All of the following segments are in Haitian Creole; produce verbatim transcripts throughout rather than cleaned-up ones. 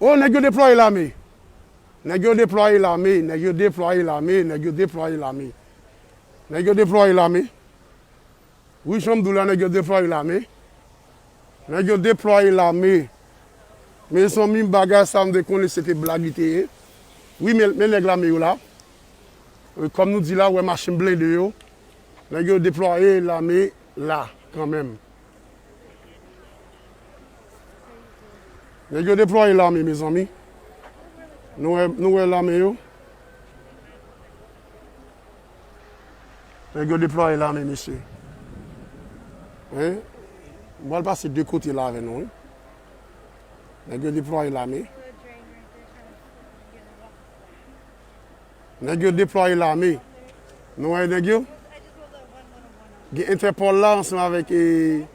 Oh, nèg yo deplwaye lame. Nèg yo deplwaye lame, nèg yo deplwaye lame, nèg yo deplwaye lame. Nèg yo deplwaye lame. Wi, jan m di w la, nèg yo deplwaye lame. Nèg yo deplwaye lame. Mezanmi, bagay sa m te konnen se te blag li te ye. Wi, men, men nèg lame yo la. E, kòm nou di la, w wè machin blende yo. Nèg yo deplwaye lame la, kanmenm. Nèg yo deplwaye lame, mezanmi. Nou wè, nou wè lame yo. Nèg yo deplwaye lame, mesye. Wi. M pral pase de kote la avè nou, wi. Nèg yo deplwaye lame. Nèg yo deplwaye lame. Nou wè nèg yo? Gen Entèpòl la ansanm avèk, e,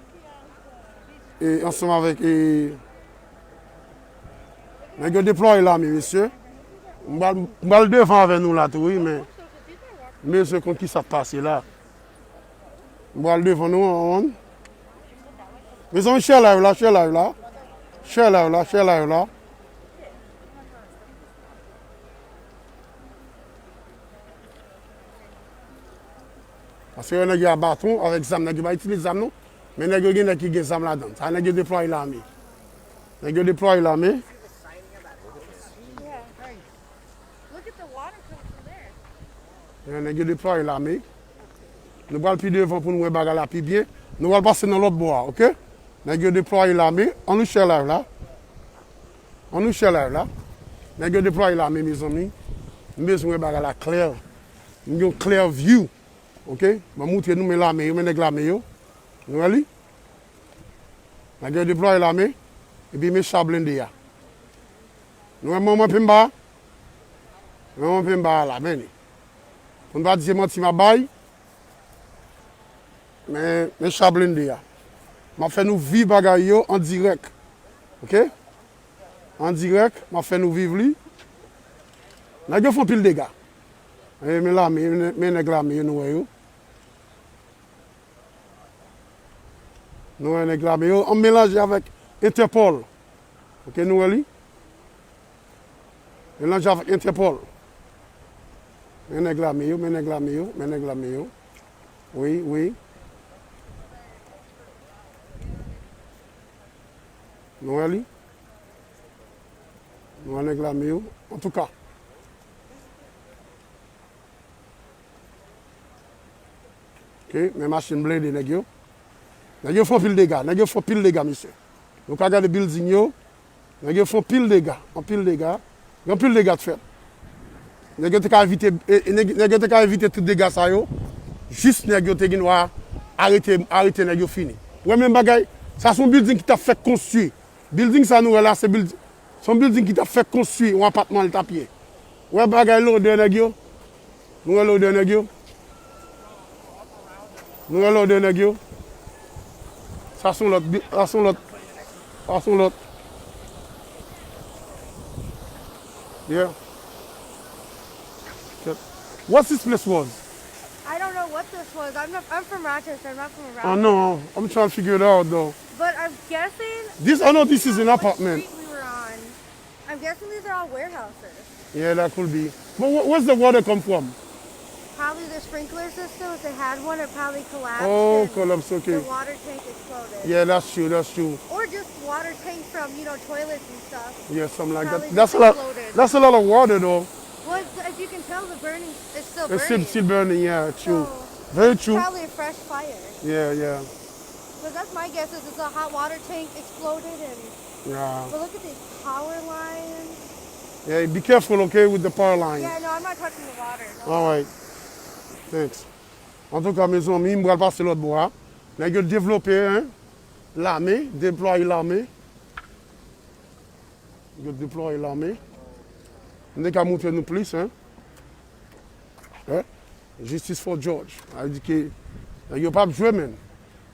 e, ansanm avèk, e, nèg yo deplwaye lame, mesye. M pral, m pral devan avè nou la tou, wi, men m bezwen konn ki sa k pase la. M pral devan nou, an, an. Mezanmi, share live la, share live la. Share live la, share live la. Paske yo nèg yo a baton avèk zam, nèg yo pa itilize zam non. Men nèg yo gen nèg ki gen zam ladan. Sa nèg yo deplwaye lame. Nèg yo deplwaye lame. Yeah, nèg yo deplwaye lame. Nou pral pi devan pou nou wè bagay la pi byen. Nou pral pase nan lòt bò a, oke? Nèg yo deplwaye lame. Ann nou share live la. Ann nou share live la. Nèg yo deplwaye lame, mezanmi. M bezwen wè bagay la klè. M gen yon klè view. Oke? Mwen moutre nou men lame yo, men nèg lame yo. Nou wè li? Nèg yo deplwaye lame. Epi men cha blende a. Nou wè manman penba? Manman penba a la, men li. Pou n pa di se manti m ap bay. Men, men cha blende a. M ap fè nou viv bagay yo an dirèk. Oke? An dirèk, m ap fè nou viv li. Nèg yo fè anpil dega. E, men lame, men, men nèg lame yo, nou wè yo. Nou wè nèg lame yo, an melanje avèk Entèpòl. Oke, nou wè li? Melanje avèk Entèpòl. Men nèg lame yo, men nèg lame yo, men nèg lame yo. Wi, wi. Nou wè li? Nou wè nèg lame yo. Antouka. Oke, men machin blende nèg yo. Nèg yo fè anpil dega, nèg yo fè anpil dega, mesye. Nou ka gade building yo. Nèg yo fè anpil dega, anpil dega. Gen anpil dega t fèt. Nèg yo te ka evite, e, e, nèg, nèg yo te ka evite tout dega sa yo. Jis nèg yo te gen dwa arete, arete nèg yo fini. Ou wè menm bagay, sa se yon building ki t ap fèk konstwi. Building sa nou wè la, se build-, se yon building ki t ap fèk konstwi, yon apatman li t ap ye. Ou wè bagay lodè nèg yo? Nou wè lodè nèg yo? Nou wè lodè nèg yo? Sa se yon lòt bi-, sa se yon lòt, sa se yon lòt. Yeah. What this place was? I don't know what this was. I'm not, I'm from Rochester. I'm not from around. Oh no, I'm trying to figure it out though. But I'm guessing. This, I know this is an apartment. What street we were on. I'm guessing these are all warehouses. Yeah, that could be. But wh-, where's the water come from? Probably the sprinkler system, if they had one, it probably collapsed. Oh, and collapse, okay. The water tank exploded. Yeah, that's true, that's true. Or just water tank from, you know, toilets and stuff. Yeah, something like that. Probably just exploded. That's a lot, that's a lot of water, though. Well, it's, as you can tell, the burning, it's still burning. It's still, still burning, yeah, true. So, very true. It's probably a fresh fire. Yeah, yeah. But that's my guess, is it's a hot water tank exploded and Yeah. But look at these power lines. Yeah, be careful, okay, with the power lines. Yeah, no, I'm not touching the water, no. All right. Thanks. Antouka, mezanmi, m pral pase lòt bò a. Nèg yo devlope, hein, lame, deplwaye lame. Yo deplwaye lame. M te ka montre nou plis, hein. Hein? Justice for George. Sa vle di ke nèg yo p ap jwe, menm.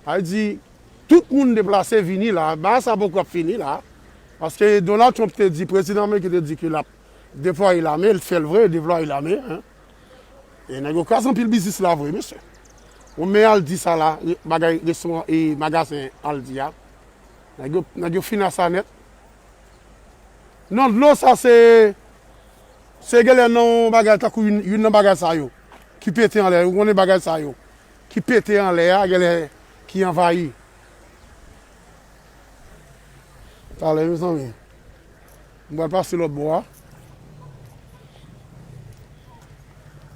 Sa vle di, tout moun deplase vini la. Bagay sa poko ap fini la. Paske Donald Trump te di, prezidan ameriken te di ke l ap deplwaye lame, l fè l vre, deplwaye lame, hein. E nèg yo kraze anpil biznis la vre, mesye. Ou men Aldi sa la, bagay restoran e magazen Aldi a. Nèg yo, nèg yo fini a sa nèt. Non, dlo sa se, se genlè nan yon bagay tankou youn, youn nan bagay sa yo ki pete anlè. Ou konnen bagay sa yo ki pete anlè a, genlè ki anvayi. Talè, mezanmi. M pral pase lòt bò a.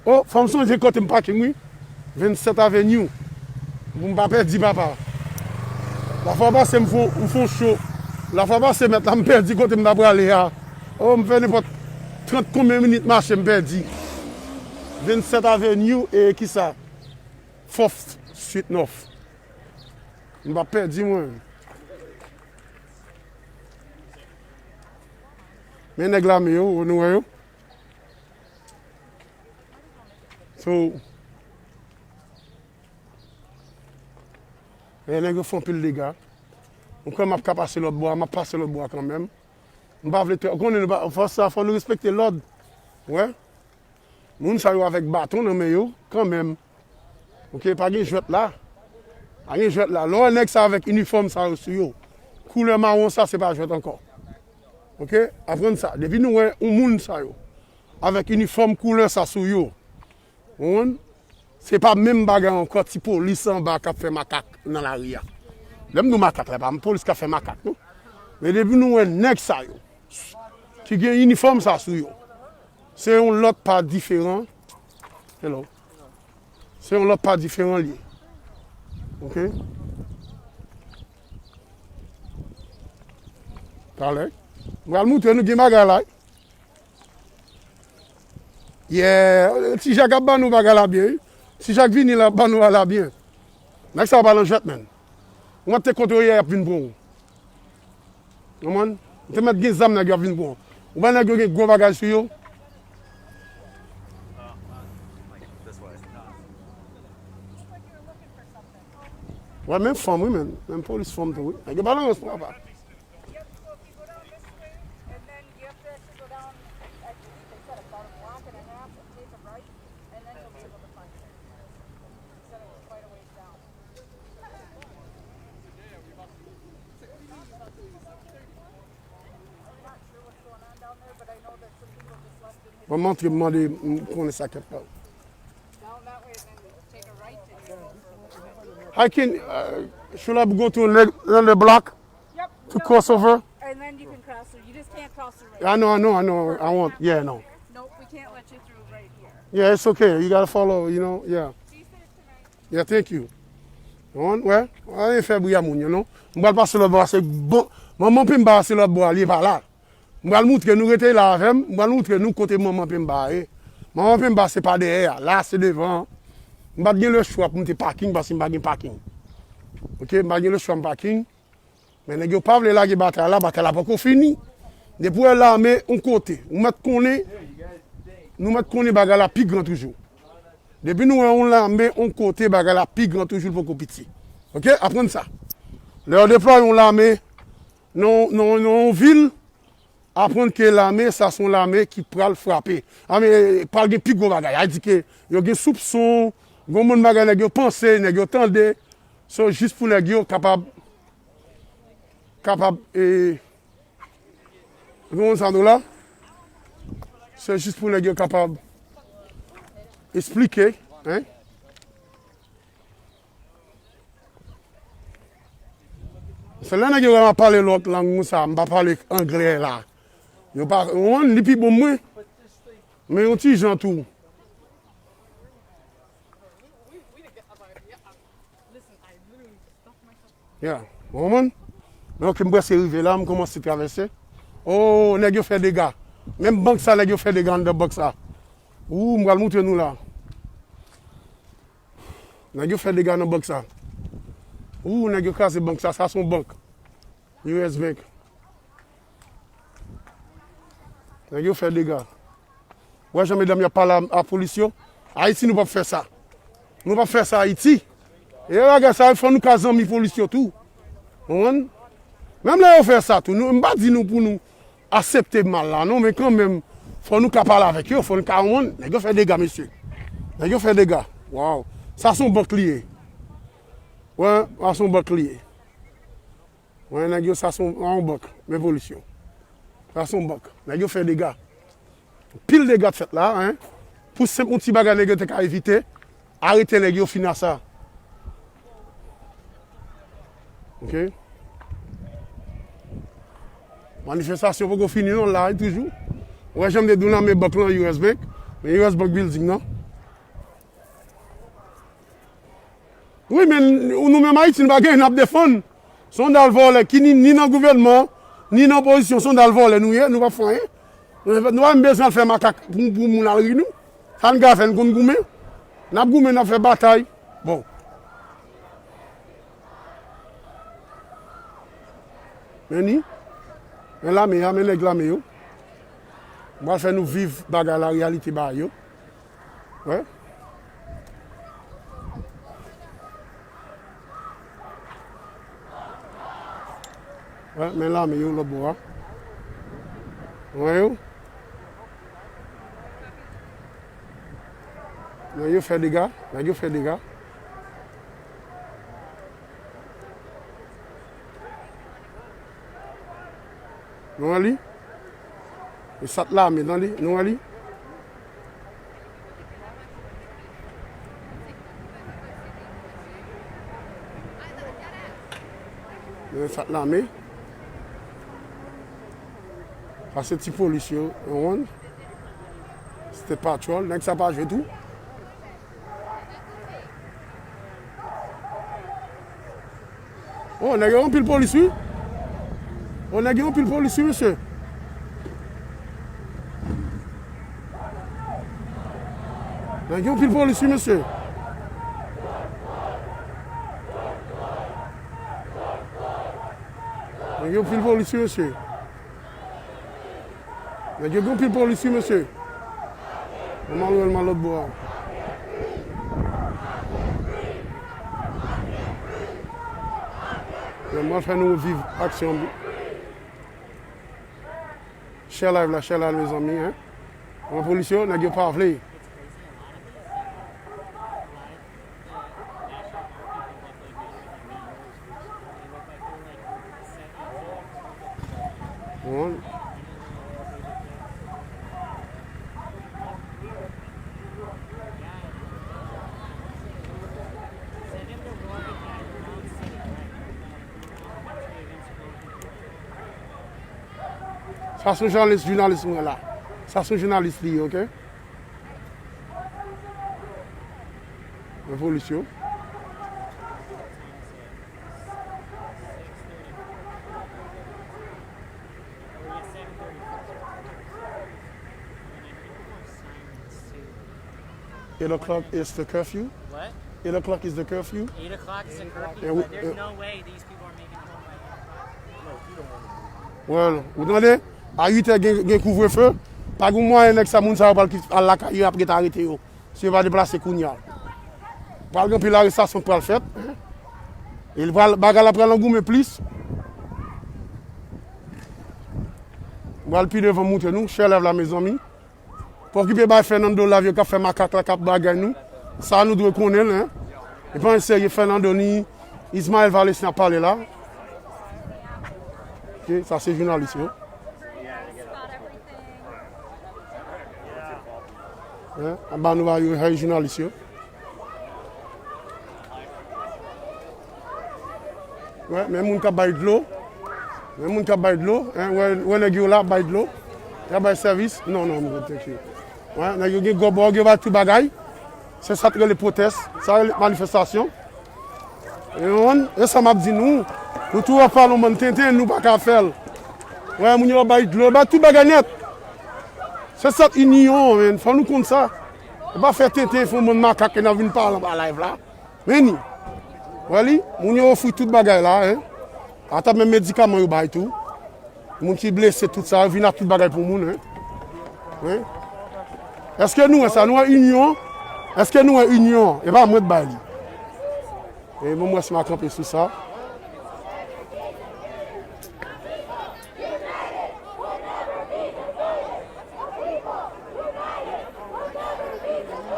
O, fò m sonje kote m paking, wi. Vennsèt Avenue. Pou m pa pèdi, papa. Lafwa pase, m fon, m fon cho. Lafwa pase, mèt la, m pèdi kote m ta prale a. O, m fè nenpòt trant konbyen minit mache, m pèdi. Vennsèt Avenue e kisa? Fourth Street North. M pa pèdi, mwen. Men nèg lame yo, nou wè yo. So, e nèg yo fè anpil dega. Mwen kwè m ap ka pase lòt bò a, m ap pase lòt bò a kanmenm. M pa vle twò, ou konnen nou pa, fò sa, fò nou respekte lòd. Wè. Moun sa yo avèk baton nan men yo, kanmenm. Oke, pa gen jwèt la. Pa gen jwèt la. Lè w wè nèg sa avèk inifòm sa yo sou yo, koulè mawon sa, se pa jwèt ankò. Oke? Aprann sa. Depi nou wè yon moun sa yo, avèk inifòm koulè sa sou yo, ou konprann? Se pa menm bagay ankò ti polis anba k ap fè makak nan lari a. Lè m di w makak la, pa polis k ap fè makak, non. Men depi nou wè nèg sa yo, ki gen inifòm sa sou yo, se yon lòt pa diferan. Hello. Se yon lòt pa diferan l ye. Oke? Talè. M pral moutre nou gen bagay la. Yeah, ti Jak ap ban nou bagay la byen, wi. Ti Jak vini la, ban nou bagay la byen. Nèg sa yo pa nan jwèt, menn. Ou mèt te kontre yo yè, y ap vin pran w. Konprann? Ou te mèt gen zam, nèg yo ap vin pran w. Ou wè nèg yo gen gwo bagay sou yo. Wè, menm fanm, wi, menm. Menm polis fanm tou, wi. Nèg yo pa nan rans, papa. Yep, so if you go down this way, and then you have to actually go down, I believe they said about a block and a half and take a right, and then you'll be able to find it. He said it was quite a ways down. I'm not sure what's going on down there, but I know that some people just left in his Mwen montre, m mande, m konnen sa k ap pase. Down that way, and then take a right, and you go for a little bit. I can, uh, should I go to another block? Yep. To cross over? And then you can cross through. You just can't cross through right I know, I know, I know. I won't. Yeah, no. Nope, we can't let you through right here. Yeah, it's okay. You gotta follow, you know, yeah. Be safe tonight. Yeah, thank you. Wè, wè, fè bri a moun yo, non. M pral pase lòt bò a, se bon. Manman Pemba se lòt bò a, li pa la. M pral moutre nou, rete la avè m. M pral moutre nou kote manman Pemba ye. Manman Pemba se pa dèyè a, la se devan. M pa t gen lechwa pou m te paking paske m pa gen paking. Oke, m pa gen lechwa m paking. Men nèg yo pa vle lage batay la, batay la poko fini. Depi w wè lame yon kote, ou mèt konnen, nou mèt konnen bagay la pi gran toujou. Depi nou wè yon lame yon kote, bagay la pi gran toujou, l poko piti. Oke, aprann sa. Lè yo deplwaye yon lame nan, nan, nan yon vil, aprann ke lame sa se yon lame ki pral frape. Lame pral gen pi gwo bagay. A di ke yo gen soupson, gen yon moun bagay nèg yo panse, nèg yo tande. So, jis pou nèg yo kapab, kapab, e, ou konprann sa m di w la? Se jis pou nèg yo kapab esplike, en. Se lè nèg yo wè m ap pale lòt lang konsa, m pa pale anglè la. Yo pa, ou konprann, li pi bon mwen. Men yon ti jan tou. Yeah, ou konprann? Men oke, m prèske rive la, m kòmanse travèse. Oh, nèg yo fè dega. Menm bank sa, nèg yo fè dega anndan bank sa. Ou, m pral moutre nou la. Nèg yo fè dega nan bank sa. Ou, nèg yo kraze bank sa, sa se yon bank. U S Bank. Nèg yo fè dega. Wè jan medam y ap pale a, a polis yo. Ayiti, nou p ap fè sa. Nou p ap fè sa Ayiti. E bagay sa, fò nou ka zanmi polis yo tou. Ou konprann? Menm lè yo fè sa tou, nou, m pa di nou pou nou aksepte mal la, non, men kanmenm, fò nou ka pale avèk yo, fò nou ka, ou konprann? Nèg yo fè dega, mesye. Nèg yo fè dega. Waw. Sa se yon bank li ye. Wè, sa se yon bank li ye. Wè, nèg yo, sa se yon, yon bank. Men polis yo. Sa se yon bank. Nèg yo fè dega. Pil dega t fèt la, en. Pou senp yon ti bagay nèg yo te ka evite, arete nèg yo fin a sa. Ok. Manifestasyon poko fini non, la toujou. Ou wè jan m te di w nan men bank lan, U S Bank. Men U S Bank building nan. Wi, men nou menm Ayiti, nou pa gen, n ap defann. Se yon dal vòlè ki ni, ni nan gouvènman, ni nan opozisyon, se yon dal vòlè nou ye, nou p ap fè anyen. Nou, nou pa menm bezwen al fè makak pou, pou moun al ri nou. Sa n ka fè, n konn goumen. N ap goumen, n ap fè batay. Bon. Men ni, men lame a, men nèg lame yo. M pral fè nou viv bagay la, reyalite bagay yo. Wè. Wè, men lame yo lòt bò a. Wè yo. Nèg yo fè dega, nèg yo fè dega. Nou wè li? E sat lame, tande, nou wè li? Men sat lame. Sa se ti polis yo, yon wonn. State Patrol, nèg sa pa jwe tou. Oh, nèg yo anpil polis, wi. Oh, nèg yo anpil polis, wi, mesye. Nèg yo anpil polis, wi, mesye. Nèg yo anpil polis, wi, mesye. Nèg yo gen anpil polis, wi, mesye. Mwen al wè l, m al lòt bò a. Mwen fè nou viv aksyon an. Share live la, share live, mezanmi, en. Mwen polis yo, nèg yo pa vle. Bon. Sa se jounalis, jounalis mwen la. Sa se jounalis li ye, ok? Revolisyon. Eight o'clock is the curfew? What? Eight o'clock is the curfew? Eight o'clock is the curfew, yeah, we, but there's uh, no way these people are making it home by eight o'clock. Well, ou tande? A uit è gen, gen kouvrefe. Pa gen mwayen nèg sa, moun sa yo pral kit-, al lakay yo, y ap ret arete yo. Si yo pa deplase kounye a. Pral gen anpil arestasyon k pral fèt. E l pral, bagay la pral angoumen plis. M pral pi devan montre nou. Share live la, mezanmi. Pa okipe bay Fernando live yo k ap fè makak la, k ap bagay nou. Sa nou dwe konnen l, en. E pa yon serye Fernando ni Ismaël Valestin ap pale la. Ok, sa se jounalis yo. Hein? Anba nou va yo, hey, jounalis yo. Wè, men moun k ap bay dlo. Men moun k ap bay dlo. Hein? Wè, wè nèg yo la bay dlo. Y ap bay sèvis. Non, non, moun, thank you. Wè, nèg yo gen gòbòg, yo bay tout bagay. Se sa k rele pwotès. Sa rele manifestasyon. E yon, e sa m ap di nou, nou tou ap pale yon bann tenten, nou pa ka fè l. Wè, moun yo bay dlo, bay tout bagay nèt. Se sa inyon, men, fò nou konn sa. E pa fè tenten, fè yon bann makak, e n ap vin pale anba live la. Men ni. Wè li, moun yo ofri tout bagay la, en. Ata menm medikaman yo bay tou. Moun ki blese, tout sa, yo vin ak tout bagay pou moun, en. Wi. Èske nou wè sa? Nou wè inyon? Èske nou wè inyon? E pa mwen k bay li. E bon, mwen si m a kanpe sou sa.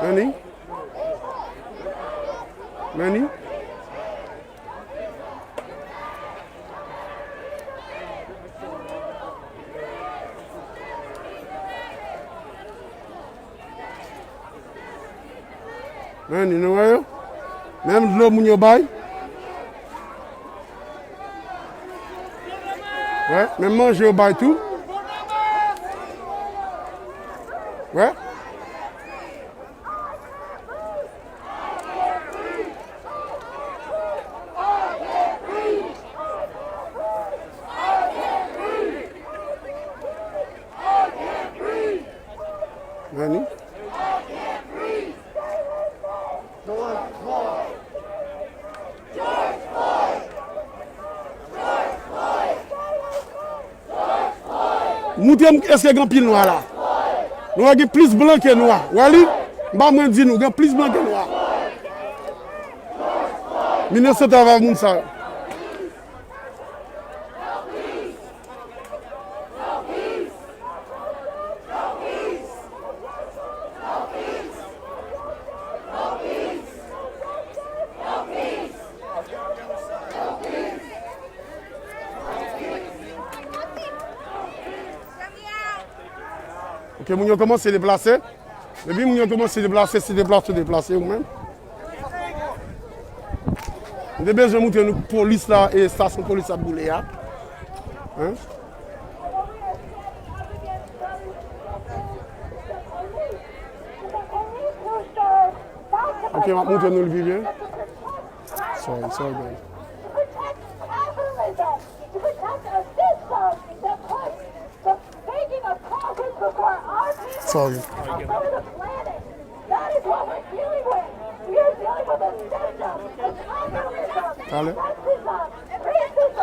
Men ni. Men ni. Hein, nou wè yo? Menm dlo moun yo bay. Wè, menm manje yo bay tou. Wè. Vini. Montre m èske gen anpil nwa la. Nou wè gen plis blan ke nwa. Wè li? M pa mwen di nou, gen plis blan ke nwa. Minnesota va moun sa yo. Ok, moun yo kòmanse deplase. Depi moun yo kòmanse deplase, se deplase, deplase ou menm. M te bezwen montre nou polis la e estasyon polis ap boule a. Hein? Ok, m ap montre nou l pi byen. Sorry, sorry, guys. Sorry. That is what we're dealing with. We are dealing with a system of communism, sexism, racism,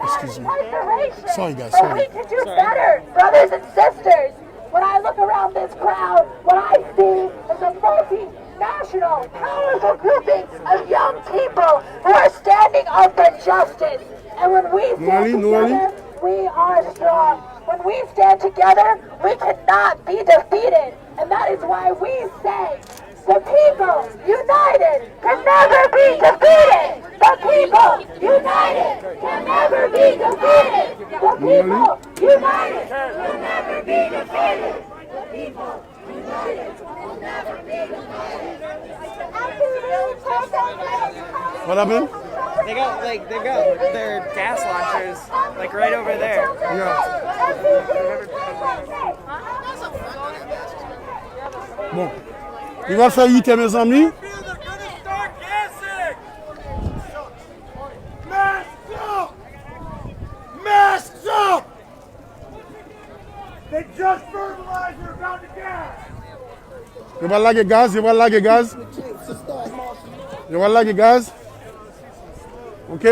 excuse me, incarceration. Sorry, guys. But sorry. We can do better, brothers and sisters. When I look around this crowd, what I see is a multinational, powerful grouping of young people who are standing up for justice. And when we stand together, we are strong. When we stand together, we cannot be defeated. And that is why we say, the people united can never be defeated. The people united can never be defeated. The people united can never be defeated. The people united will never be defeated. What happened? They got, like, they've got their gas launchers, like, right over there. Yeah. Bon. Li va fè uit è, mezanmi. Masks up! They just verbalized they're about to gas. Yo pral lage gaz, yo pral lage gaz. Yo pral lage gaz. Ok.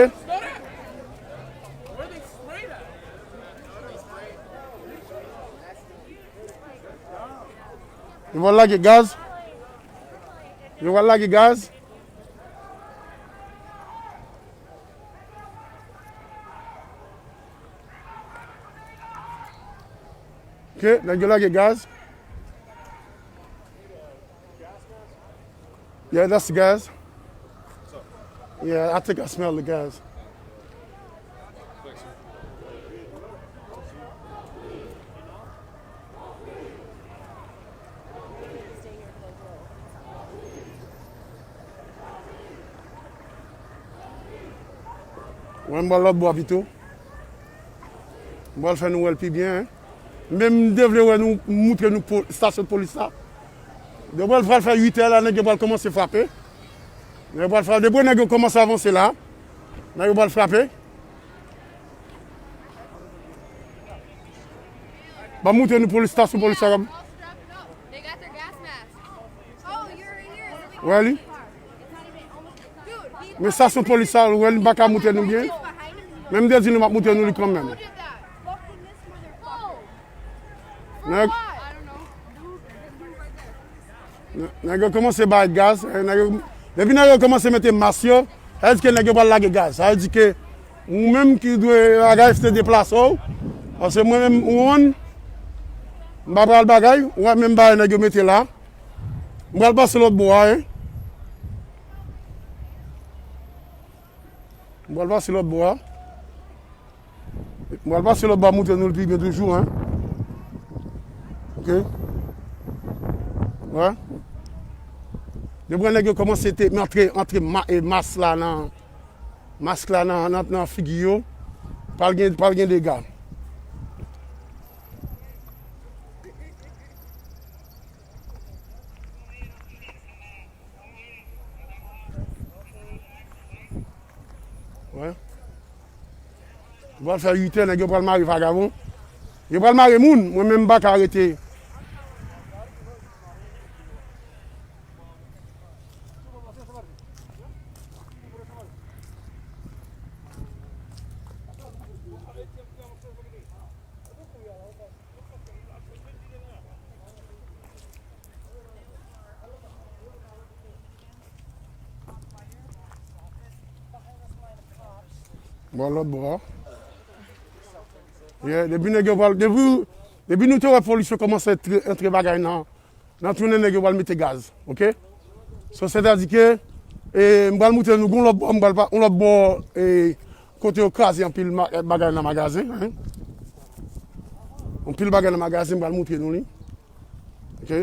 Yo pral lage gaz. Yo pral lage gaz. Ok, nèg yo lage gaz. Yeah, that's the gas. Yeah, I think I smell the gas. Wè, m pral lòt bò a pito. M pral fè nou wè l pi byen, hein. Men m te vle wè nou, moutre nou po-, estasyon polis la. Depi pral, pral fè uit è la, nèg yo pral kòmanse frape. Nèg yo pral frape. Depi nèg yo kòmanse avanse la, nèg yo pral frape. Ban m moutre nou polis, estasyon polis sa. Wè li? Men estasyon polis sa, wè li, m pa ka moutre nou byen. Men m te di nou m ap moutre nou li kanmenm. Nèg, nèg yo kòmanse bay gaz. Eh, nèg yo, depi nèg yo kòmanse mete mas yo, sa vle di ke nèg yo pral lage gaz. Sa vle di ke ou menm ki dwe bagay, se deplase w. Paske mwen menm, ou konn, m pa pral bagay, ou wè menm bagay nèg yo mete la. M pral pase lòt bò a, hein. M pral pase lòt bò a. M pral pase lòt bò a, moutre nou l pi byen toujou, hein. Ok. Wè. Depi nèg yo kòmanse te antre, antre ma, e mas la nan, mask la nan, nan, nan figi yo, pral gen, pral gen dega. Wè. Yo pral fè uit è, nèg yo pral mare vagabon. Yo pral mare moun, mwen menm m pa ka rete. Bò lòt bò a. Yeah, depi nèg yo pral, depi, depi nou te wè polis yo kòmanse antre, antre bagay nan, nan tounen nèg yo pral mete gaz, oke? So, sètadi ke, e, m pral moutre nou gon lòt bò, m pral pa, yon lòt bò, e, kote yo kraze anpil ma, bagay nan magazen, en. Anpil bagay nan magazen, m pral moutre nou li. Oke?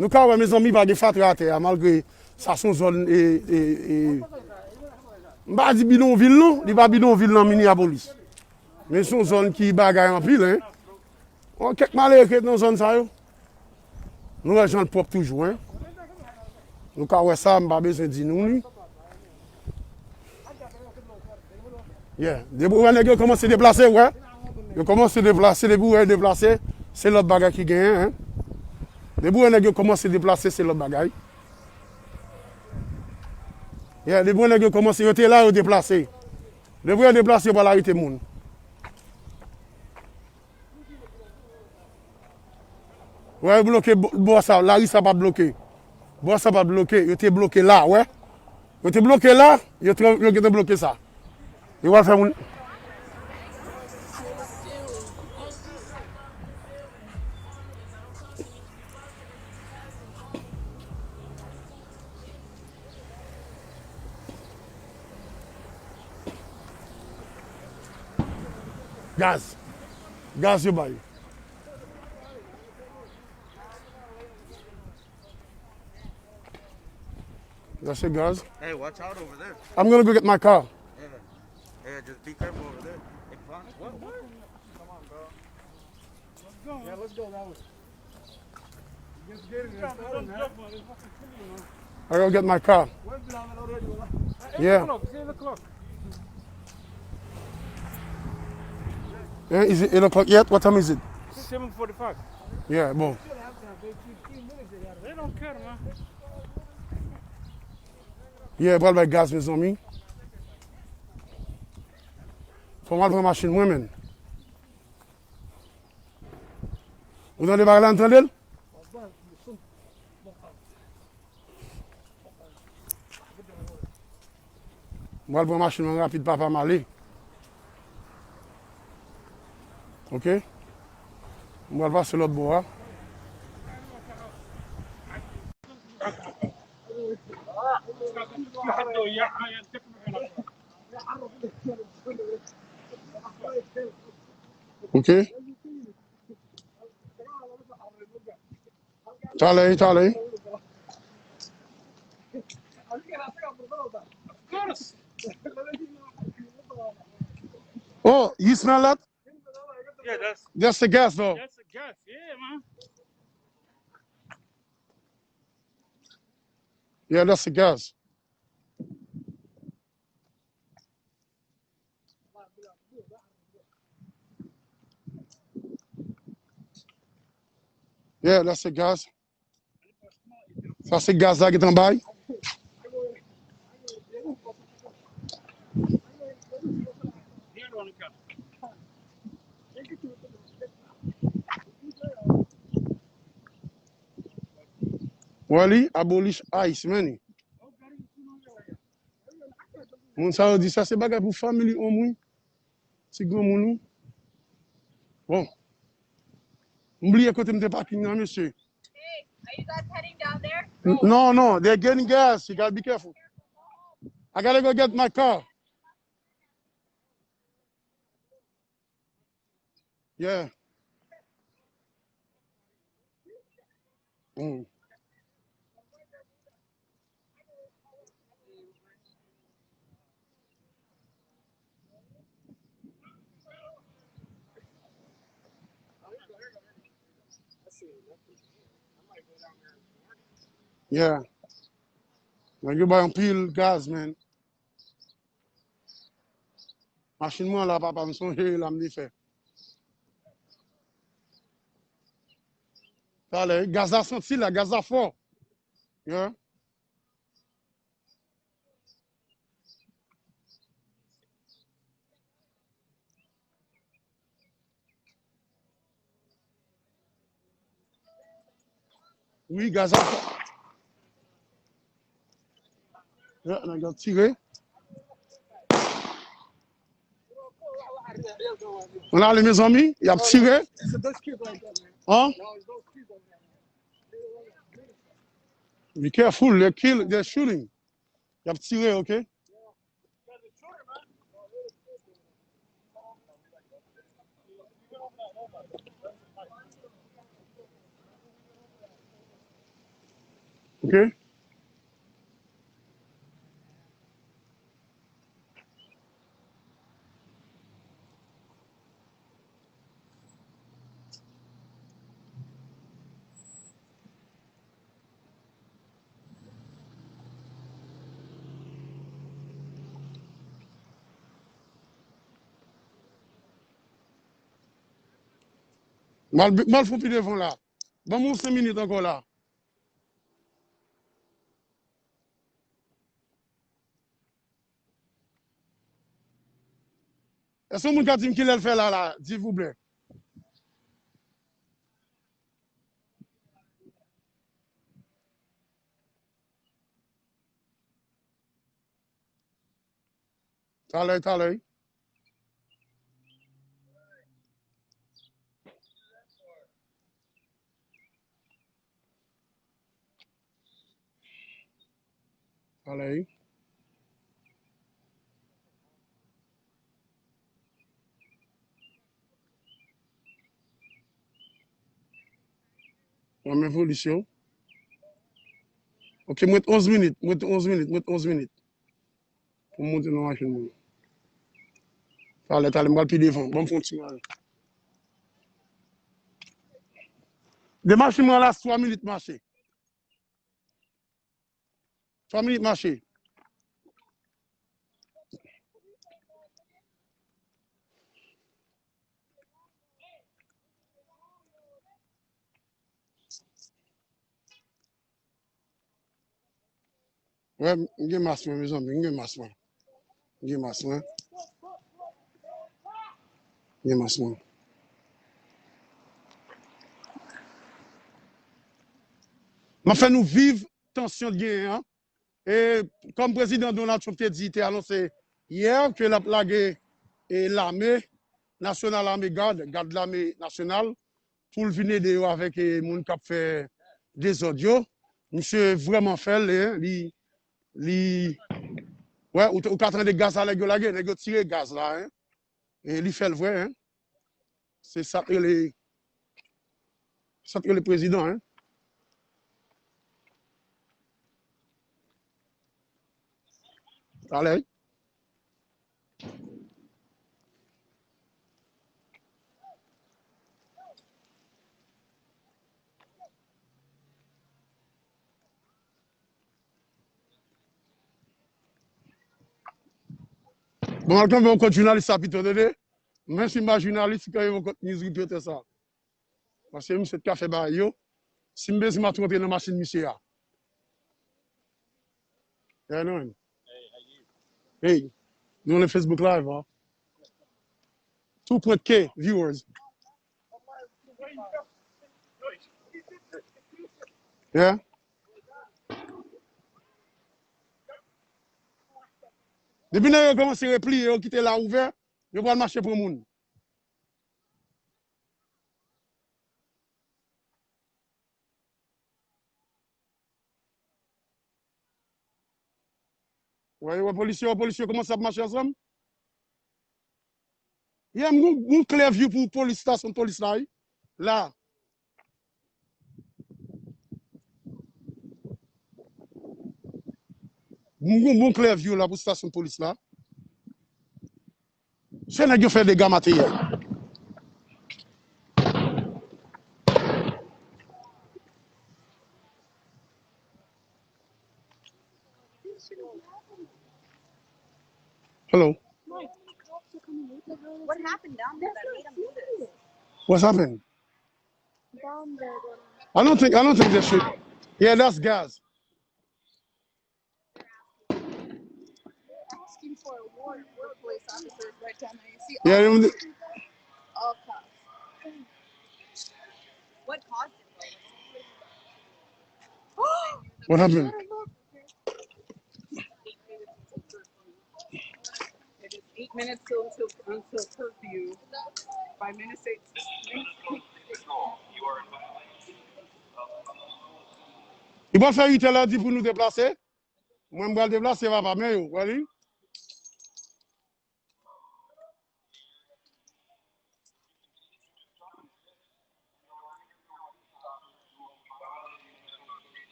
Nou ka wè, mezanmi, pa gen fatra atè a, malgre sa se yon zòn, e, e, e, m pa di bidonvil non, li pa bidonvil nan Minneapolis. Men se yon zòn ki bagay anpil, en. Bon, kèk malere ki ret nan zòn sa yo. Nou wè jan l pwòp toujou, en. Nou ka wè sa, m pa bezwen di nou li. Yeah. Depi w wè nèg yo kòmanse deplase, w wè. Yo kòmanse deplase, depi w wè yo deplase, se lòt bagay ki genyen, en. Depi w wè nèg yo kòmanse deplase, se lòt bagay. Yeah, depi w wè nèg yo kòmanse, yo te la, yo deplase. Depi w wè yo deplase, yo pral arete moun. Wè, yo bloke bò, bò sa, lari sa pa t bloke. Bò sa pa t bloke, yo te bloke la, wè. Yo te bloke la, yo te, yo gentan bloke sa. Yo pral fè moun. Gaz. Gaz yo bay. That's it, guys. Hey, watch out over there. I'm gonna go get my car. Yeah. Yeah, just be careful over there. Hey, Vaughn, what? What? Come on, bro. Let's go. Yeah, let's go that way. Just get it. Just get it, man. I gotta get my car. Yeah. Eight o'clock. It's eight o'clock. Eh, is it eight o'clock yet? What time is it? Seven forty-five. Yeah, bon. They don't care, man. Yeah, pral bay gaz, mezanmi. Fò m al pran machin mwen, menm. Ou tande bagay la, n tande l? Mwen al pran machin mwen rapid, papa, m ale. Oke? Mwen al pase lòt bò a. Oke. Talè, talè. Oh, you smell that? Yeah, that's That's the gas, though. That's the gas, yeah, man. Yeah, that's the gas. Yeah, that's the gas. Sa se gaz la gentan bay. Wè li, abolish ice, man. Moun sa yo di sa se bagay pou family om, wi. Ti granmoun, wi. Bon. M bliye kote m te parking nan, mesye. Hey, are you guys heading down there? N-, no, no, they're getting gas. You gotta be careful. I gotta go get my car. Yeah. Mm. Yeah. Nèg yo bay anpil gaz, man. Machin mwen la, papa, m sonje la m li fè. Talè, gaz la santi la, gaz la fò. Yeah. Wi, gaz la. Ya, nèg yo tire. Ann ale, mezanmi, y ap tire. An? Be careful, they kill, they're shooting. Y ap tire, ok? Ok? M al, m al fon pi devan la. Ban m yon senk minit ankò la. Èske yon moun ka di m kilè l fè la, la, silvouplè? Talè, talè. Talè. Mwen menm polis yo. Ok, mwen onz minit, mwen onz minit, mwen onz minit. Pou m monte nan machin mwen. Talè, talè, m pral pi devan. Ban m fè yon ti mare. De machin mwen la, twa minit mache. Twa minit mache. Wè, m gen mas mwen, mezanmi, m gen mas mwen. M gen mas mwen. M gen mas mwen. M ap fè nou viv tansyon t genyen an. E kòm prezidan Donald Trump te di, te anonse yè ke l ap lage, e, lame nasyonal, ame gad, gad lame nasyonal, pou l vin ede yo avèk, e, moun k ap fè dezòd yo. Misye vrèman fè l, e, li, li, wè, ou, ou ka tande gaz la nèg yo lage, nèg yo tire gaz la, en. E li fè l vre, en. Se sa k rele, sa k rele prezidan, en. Talè. Bon, al kanpe yon kot jounalis sa pito, tande. Menm si m pa jounalis, m kanpe yon kot news reporter sa. Paske misye t ka fè bagay yo. Si m bezwen, m ap tou rantre nan machin misye a. Yeah, nou menm. Hey, nou nan Facebook Live, an. Two point K viewers. Yeah. Depi nèg yo kòmanse repliye, yo kite la ouvè, yo pral mache pran moun. Wè, wè, polisye, wè, polisye kòmanse ap mache ansanm. Yeah, m gon, gon clear view pou polis, stasyon polis la, wi. La. M gon bon klè view la pou stasyon polis la. Se nèg yo fè dega materyèl. Hello. What happened down there that made him do this? What's happened? I don't think I don't think they should. Yeah, that's gas. Asking for a warrant for police officers right down there. You see, yeah, all cops. All cops. What caused it? What happened? It is eight minutes till, until, until curfew. By minute six. Li pral fè uit è, lè di pou nou deplase. Mwen, m pral deplase, papa, men yo, wè li.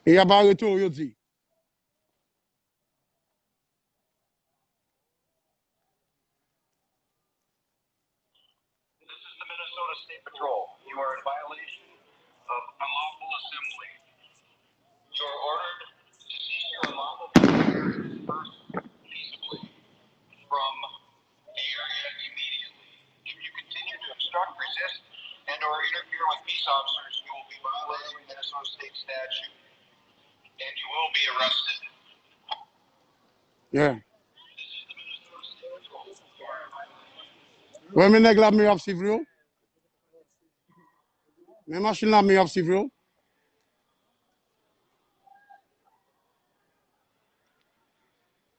E y ap arete w, yo di. This is the Minnesota State Patrol. You are in violation of unlawful assembly. You are ordered to cease your unlawful behavior and disperse peaceably from the area immediately. If you continue to obstruct, resist, and or interfere with peace officers, you will be violating Minnesota State statute and you will be arrested. Yeah. Wè, men nèg la, men y ap swiv yo. Men machin la, men y ap swiv yo.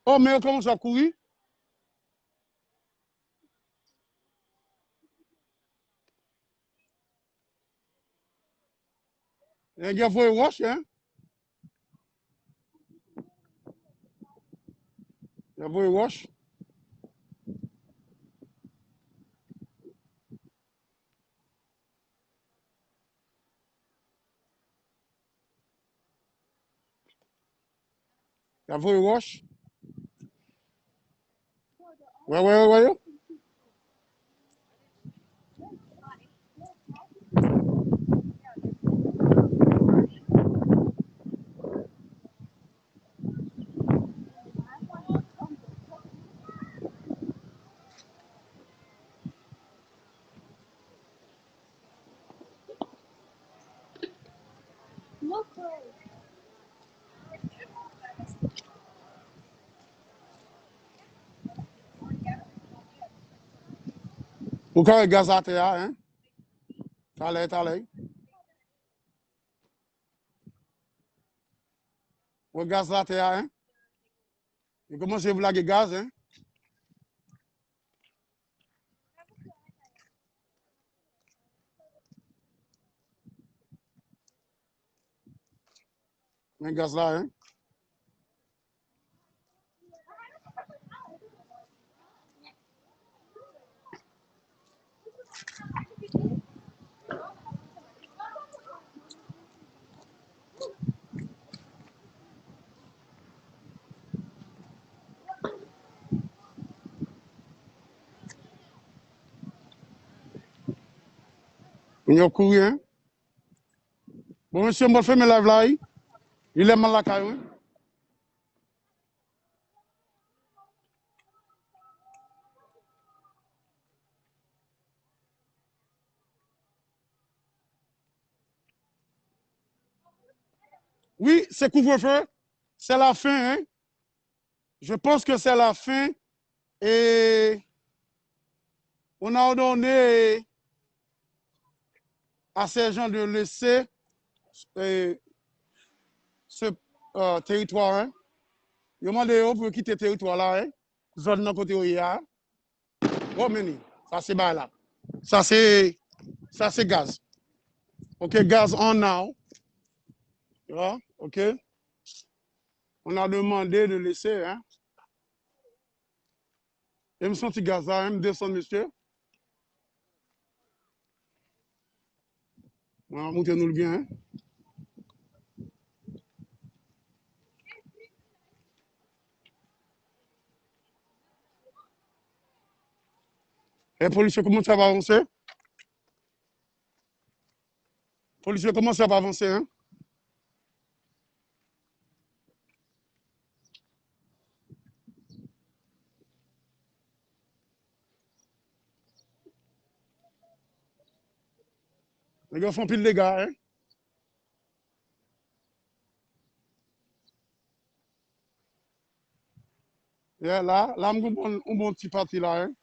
Oh, men yo kòmanse ap kouri. Nèg yo voye wòch, hein? Yo voye wòch. Y ap voye wòch. Wè, wè, wè, wè yo. Ou ka wè gaz atè a, hein? Talè, talè. Wè gaz la atè a, hein? Yo kòmanse lage gaz, hein? Men gaz la, hein? Moun yo kouri, hein? Bon, mesye, m pral fèmen live la, wi. Li lè m al lakay, wi. Wi, se couvre-feu. C'est la fin, hein? Je pense que c'est la fin. Et on a ordonné à ces gens de laisser, euh, ce, euh, territoire, hein. Yo mande yo pou yo kite teritwa la, hein. Zòn nan kote yo ye a. Bon, men li, sa se bagay la. Sa se, sa se gaz. Ok, gaz on now. You know? Ok. On a demandé de laisser, hein. E m santi gaz la, hein, m desann, mesye. Mwen ap montre nou l byen, hein. E polis yo kòmanse ap avanse. Polis yo kòmanse ap avanse, en. Nèg yo fè anpil dega, en. Yeah, la, la m gon bon, yon bon ti pati la, en.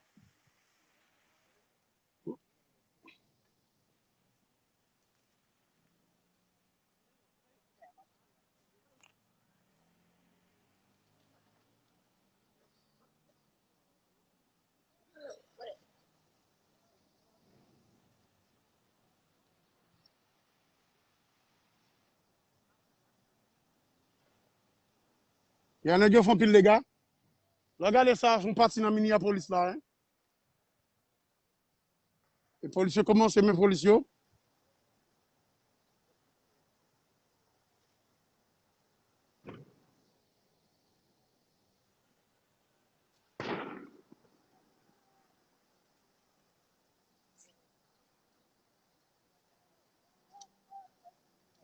Ya nèg yo fè anpil dega. Lè w gade sa, se yon pati nan Minneapolis la, en. E polis yo kòmanse men polis yo.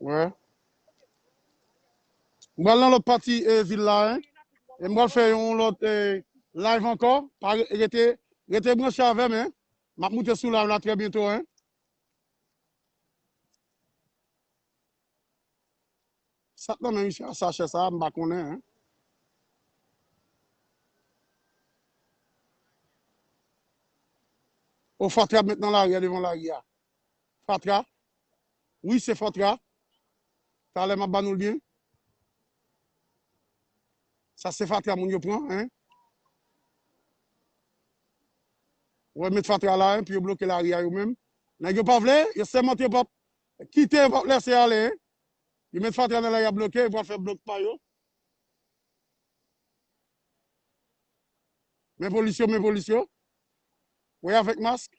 Wè. M pral nan lòt pati, eh, vil la, en. E m pral fè yon lòt, eh, live ankò. Pa re-, rete, rete branche avè m, en. M ap moute sou live la trè byento, en. Sa k nan men misye a, sachè sa, m pa konnen, en. O, fatra ap met nan lari a, devan lari a. Fatra. Wi, se fatra. Talè m ap ba nou l byen. Sa se fatra moun yo pran, en. Wè, met fatra la, en, pou yo bloke lari a yo menm. Nèg yo pa vle, yo sèmante yo p ap kite, yo p ap lèse ale, en. Yo met fatra nan lari a bloke, yo pral fè blòk pa yo. Men polis yo, men polis yo. Wè avèk mask.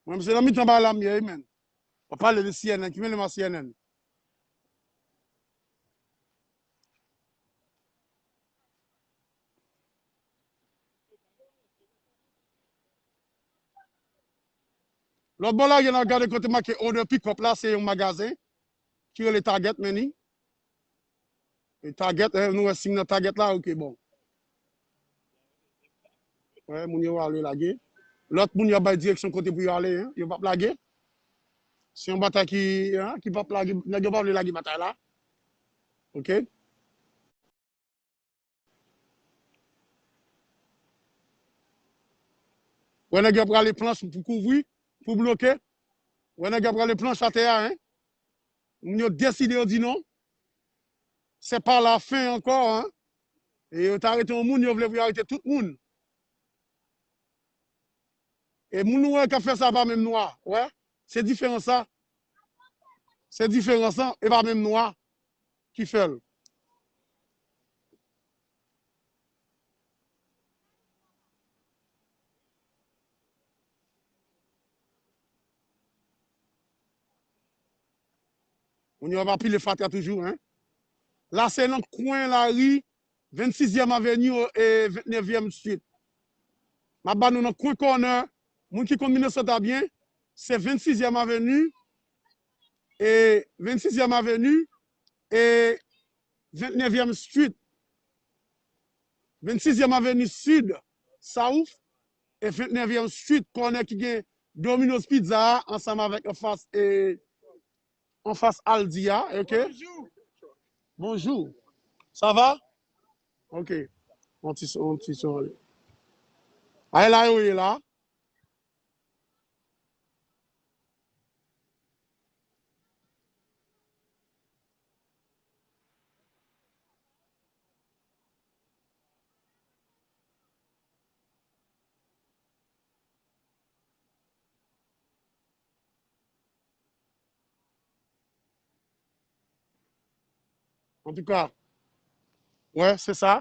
Mwen, se nan mitan bagay la m ye, wi, menn. W ap pale de C N N, ki mele m a C N N? Lòt bò la, gen nan gade kote make order pick up la, se yon magazen ki rele Target, men li. E Target, eh, nou wè siy nan Target la, ok, bon. Wè, moun yo ale lage. Lòt moun yo bay direksyon kote pou yo ale, en, yo p ap lage. Se yon batay ki, en, ki p ap lage, nèg yo pa vle lage batay la. Ok? Wè nèg yo ap rale planch pou kouvri, pou bloke. Wè nèg yo ap rale planch atè a, en. Moun yo deside, yo di non. Se pa la fen ankò, en. E yo ta arete yon moun, yo vle pou yo arete tout moun. E moun ou wè k ap fè sa pa menm nwa, wè. Se diferans sa. Se diferans lan, e pa menm nwa ki fè l. Moun yo ap pile fatra toujou, en. La, se nan kwen lari vennsizyèm Aveni e ventnevyèm Street. M ap ba nou nan kwen kònè. Moun ki konn Minnesota byen, se vennsizyèm Aveni e vennsizyèm Aveni e ventnevyèm Street. Vennsizyèm Aveni Sid, South, e ventnevyèm Street, kònè ki gen Domino's Pizza a, ansanm avèk anfas, e, anfas Aldi a, ok? Bonjou. Bonjou. Sa va? Ok. On ti, on ti son. Ay la yo ye la. Antouka, wè, se sa.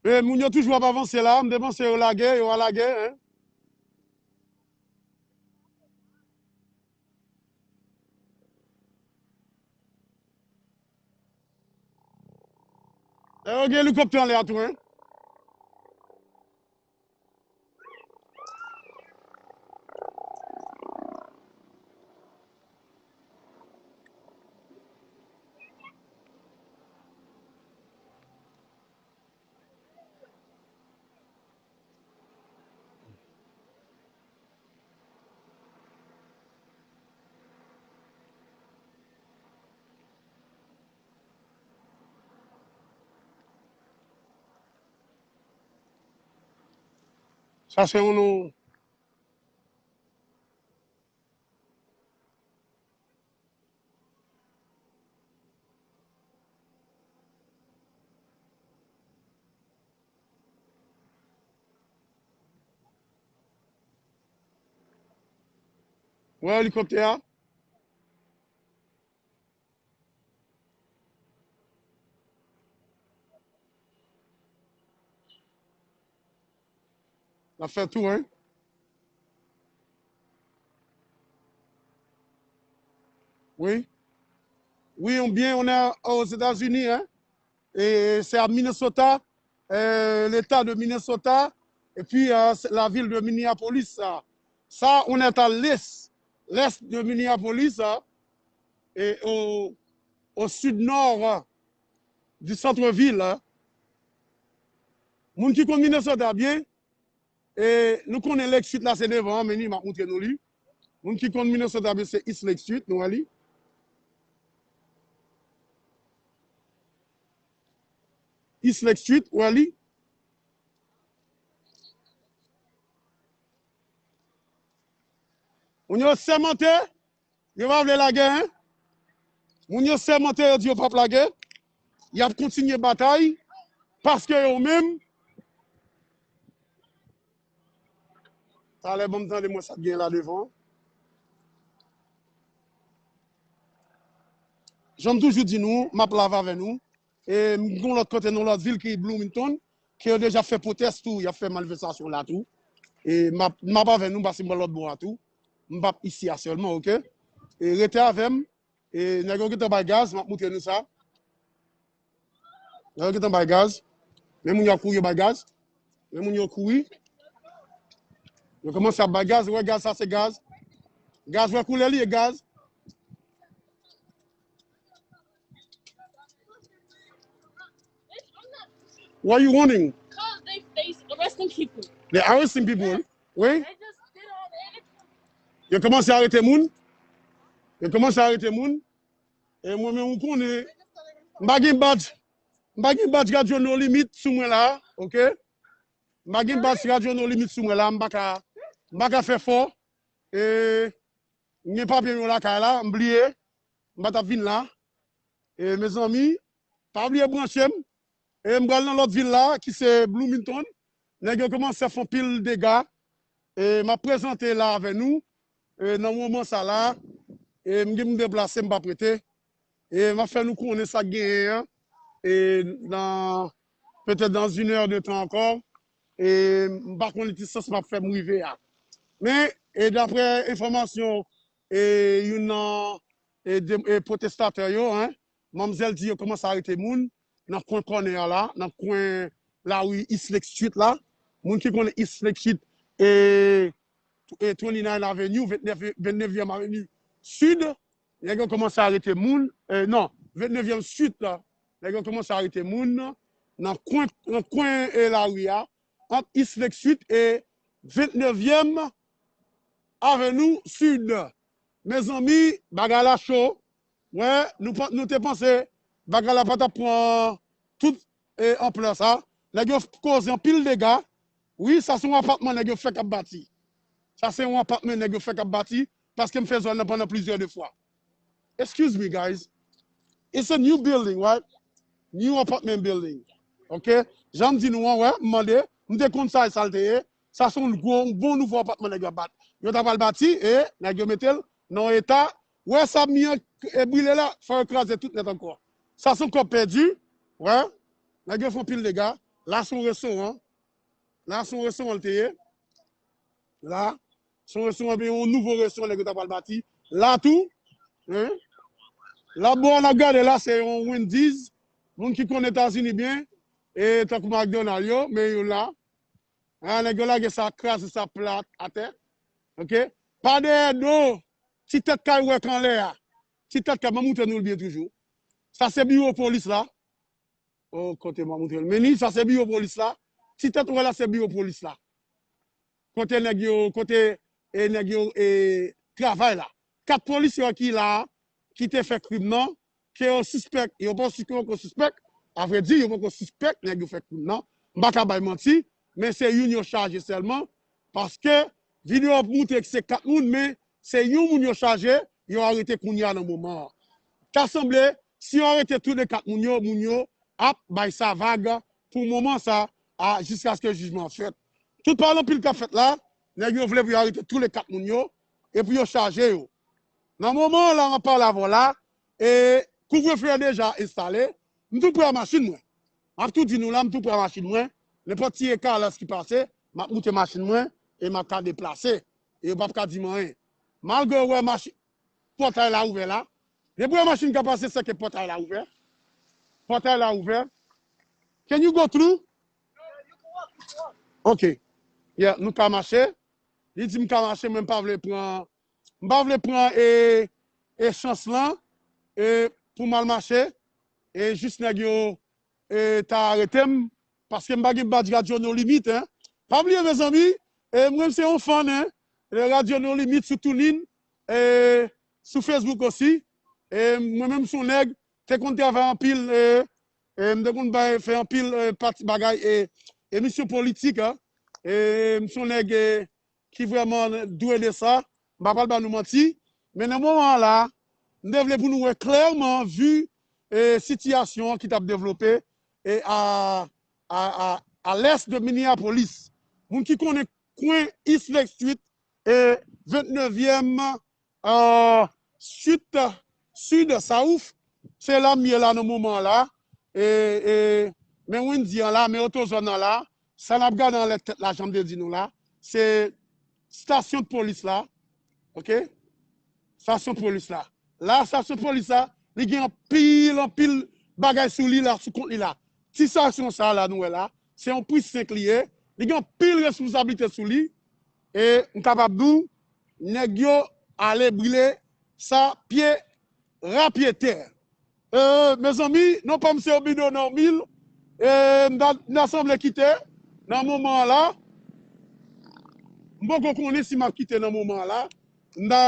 E moun yo toujou ap avanse la, m te panse yo lage, yo a lage, en. E yo gen elikoptè anlè a tou, en. Sa se yon nou. Wè elikoptè a? L ap fè tou, en. Wi. Wi, on bien, on est aux États-Unis, hein. Et c'est à Minnesota, euh, l'État de Minnesota, et puis euh, c'est la ville de Minneapolis. Ça, ça, on est à l'est, l'est de Minneapolis, hein, et au, au sud-nord, hein, du centre-ville, hein. Moun ki konn Minnesota byen, e nou konnen Lake Street la se devan an, men ni m ap montre nou li. Moun ki konn Minnesota byen se East Lake Street, nou wè li. East Lake Street, ou wè li. Moun yo sèmante, yo pa vle lagè, en. Moun yo sèmante, yo di yo p ap lagè. Y ap kontinye batay, paske yo menm, talè ban m tande mwen sa k gen la devan. Jan m toujou di nou, m ap live avè nou. E m gon lòt kote nan lòt vil ki Bloomington, ke yo deja fè pwotès tou, y ap fè manifestasyon la tou. E m ap, m ap avè nou, pase m bò lòt bò a tou. M p ap isi a sèlman, oke? E rete avè m. E nèg yo gentan bay gaz, m ap montre nou sa. Nèg yo gentan bay gaz. Men moun yo ap kouri yo bay gaz. Men moun yo kouri. Yo kòmanse ap bay gaz. Wè gaz, sa se gaz. Gaz, wè koulè li ye gaz. What you wanting? Cause they, they arresting people. They arresting people. Wi. They just did all the Yo kòmanse arete moun. Yo kòmanse arete moun. E mwen menm, ou konnen, m pa gen badge. M pa gen badge Radyo No Limit sou mwen la, oke? M pa gen badge Radyo No Limit sou mwen la, m pa ka, m pa ka fè fò. E m gen papye m yo lakay la, m bliye. M pa t ap vin la. E mezanmi, pa bliye branche m. E m pral nan lòt vil la, ki se Bloomington. Nèg yo kòmanse fè anpil dega. E m ap prezante la avè nou. E nan moman sa la, e m gen pou m deplase, m p ap rete. E m ap fè nou konnen sa k genyen an. E nan, petèt dans une heure de temps encore. E m pa konnen ki sans m ap fè m rive a. Men, e daprè enfòmasyon, e youn nan, e de, e pwotestatè yo, en, manmzèl di yo kòmanse arete moun nan kwen kònè a la, nan kwen lari East Lake Street la. Moun ki konnen East Lake Street, e, e twenty-nine Avenue, vennèf, vennèvyèm Aveni Sid, nèg yo kòmanse arete moun, e, non, vennèvyèm Street la, nèg yo kòmanse arete moun nan kwen, nan kwen, e, lari a, ant East Lake Street e vennèvyèm Avenue Sid. Mezanmi, bagay la cho. Wè, nou pa, nou te panse bagay la pa t ap pran tout, e, anplè sa. Nèg yo koze anpil dega. Wi, sa se yon apatman nèg yo fèk ap bati. Sa se yon apatman nèg yo fèk ap bati, paske m fè zòn nan pandan plizyè de fwa. Excuse me, guys. It's a new building, right? New apartment building. Ok? Jan m di nou an, wè, m mande, m te konn sa e sa l te ye. Sa se yon gwo, yon bon nouvo apatman nèg yo ap bat. Yo ta pral bati, e nèg yo mete l nan yon eta. Wè sa mi an, e, brile la, fò yo kraze tout nèt ankò. Sa se yon kòb pèdi, wè. Nèg yo fè anpil dega. La se yon restoran. La se yon restoran l te ye. La, se yon restoran, yon nouvo restoran nèg yo ta pral bati. La tou, hein? La bò a n ap gade la, se yon Wendy's. Moun ki konn Etazini byen, e tankou McDonald yo, men yo la. Ah, nèg yo lage sa, kraze sa plat atè. Ok? Pa dèyè do, ti tèt kay wèk anlè a. Ti tèt kay, m ap montre nou l byen toujou. Sa se biwo polis la. Oh, kote m ap montre l. Men ni, sa se biwo polis la. Ti tèt ou wè la, se biwo polis la. Kote nèg yo, kote, e, nèg yo, e, travay la. Kat polisye ki la, ki te fè krim nan, ke yo sispèk, yo pa si ke yo poko sispèk, a vrè di, yo poko sispèk nèg yo fè krim nan. M pa ka bay manti, men se youn yo chaje sèlman, paske videyo ap montre ke se kat moun, men se yon moun yo chaje, yo arete kounye a nan moman an. Ta sanble, si yo arete tou de kat moun yo, moun yo ap bay sa vag pou moman sa a, jiskaske jijman an fèt. Tout pale anpil k ap fèt la, nèg yo vle pou yo arete tou le kat moun yo, e pou yo chaje yo. Nan moman an la, m ap pale avè w la, e kouvrefe a deja enstale, m tou pre a machin mwen. M ap tou di nou la, m tou pre a machin mwen. Nenpòt ti ekalans ki pase, m ap moute machin mwen e m ap ka deplase. E yo p ap ka di m anyen. Malgre yo wè machin, pòtay la ouvè la. Depi yon machin ka pase, se ke pòtay la ouvè. Pòtay la ouvè. Can you go through? Ok. Yeah, nou ka mache. Li di m ka mache, men m pa vle pran, m pa vle pran e, e chans lan, e pou m al mache, e jis nèg yo, e ta arete m, paske m pa gen badj Radyo No Limit, hein. Pa bliye, mezanmi, e mwen se yon fan, hein, de Radyo No Limit sou TuneIn, e sou Facebook osi. E mwen menm se yon nèg, te konn travay anpil, e, e m te konn bay, fè anpil, e, pati bagay, e, emisyon politik, hein. E m se yon nèg, e, ki vrèman dwe de sa. M pa pral ba nou manti. Men nan moman an la, m te vle pou nou wè klèman, vi, e, sitiyasyon an ki t ap devlope, e, a, a, a, a lès de Minneapolis. Moun ki konnen kwen East Lake Street, e, vennnevyèm, e, sid, sid, south, se la m ye la nan moman an la. E, e, men Wendy's an la, men otozòn an la, sa n ap gade anlè tèt la, jan m te di nou la, se stasyon polis la, ok? Stasyon polis la. La, stasyon polis la, li gen anpil, anpil bagay sou li la, sou kont li la. Ti stasyon sa la nou wè la, se yon precinct li ye. Li gen anpil responsablite sou li. E m kapab di w, nèg yo ale brile sa pye ra pye tè. E, mezanmi, non pa m se Obido Normil. E, m ta, m ta sanble kite nan moman an la. M poko konnen si m ap kite nan moman an la. M ta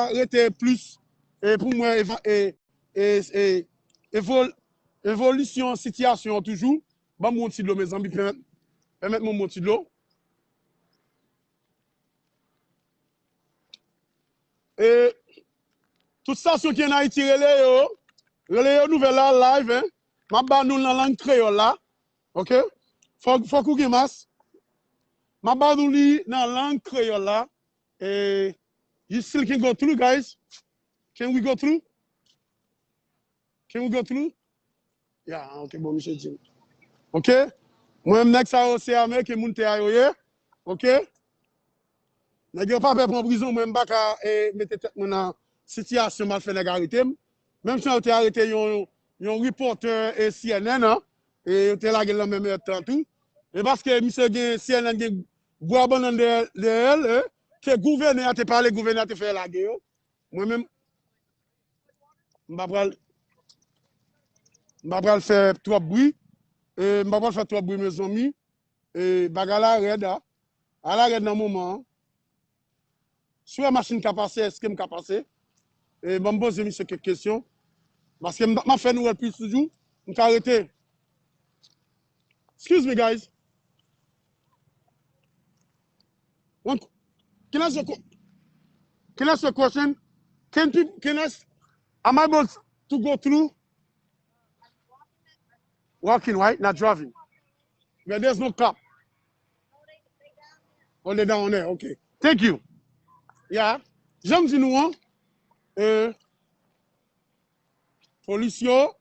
rete plis, e, pou m wè eva-, e, e, e, evol-, evolisyon sitiyasyon an toujou. Ban m yon ti dlo, mezanmi, pèmèt, pèmèt mwen yon ti dlo. E tout stasyon ki ann Ayiti, rele yo. Rele yo nouvèl la, live, hein. M ap ba nou l nan lang kreyòl la. Ok? Fòk, fòk ou gen mas. M ap ba nou li nan lang kreyòl la. E, you still can go through, guys. Can we go through? Can we go through? Ya, ok, bon, misye di m. Ok? Mwen menm, nèg sa yo, se Ameriken moun tè a yo ye. Ok? Nèg yo pa pè pran prizon, mwen, m pa ka, e, mete tèt mwen nan sitiyasyon m al fè nèg arete m. Menm jan yo te arete yon, yon repòtè, e, C N N, an, e yo te lage l nan menm èt lan tou. E paske misye gen, C N N gen bwa bannann dèyè, dèyè l, e, ke gouvènè a te pale, gouvènè a te fè lage yo. Mwen menm, m pa pral, m pa pral fè twòp bri. E, m pa pral fè twòp bri, mezanmi. E, bagay la rèd, a. A la rèd nan moman an. Si w wè machin ka pase, èske m ka pase? E, ban m poze misye kèk kesyon. Paske m, m ap fè nou wè l plis toujou. M ka rete. Excuse me, guys. One, can I ask a que-, can I ask a question? Can people, can I ask, am I able to go through? Walking, right? Not driving. But there's no cop. Oh, they down there. Okay. Thank you. Yeah. Jan m di nou an, e, polis yo,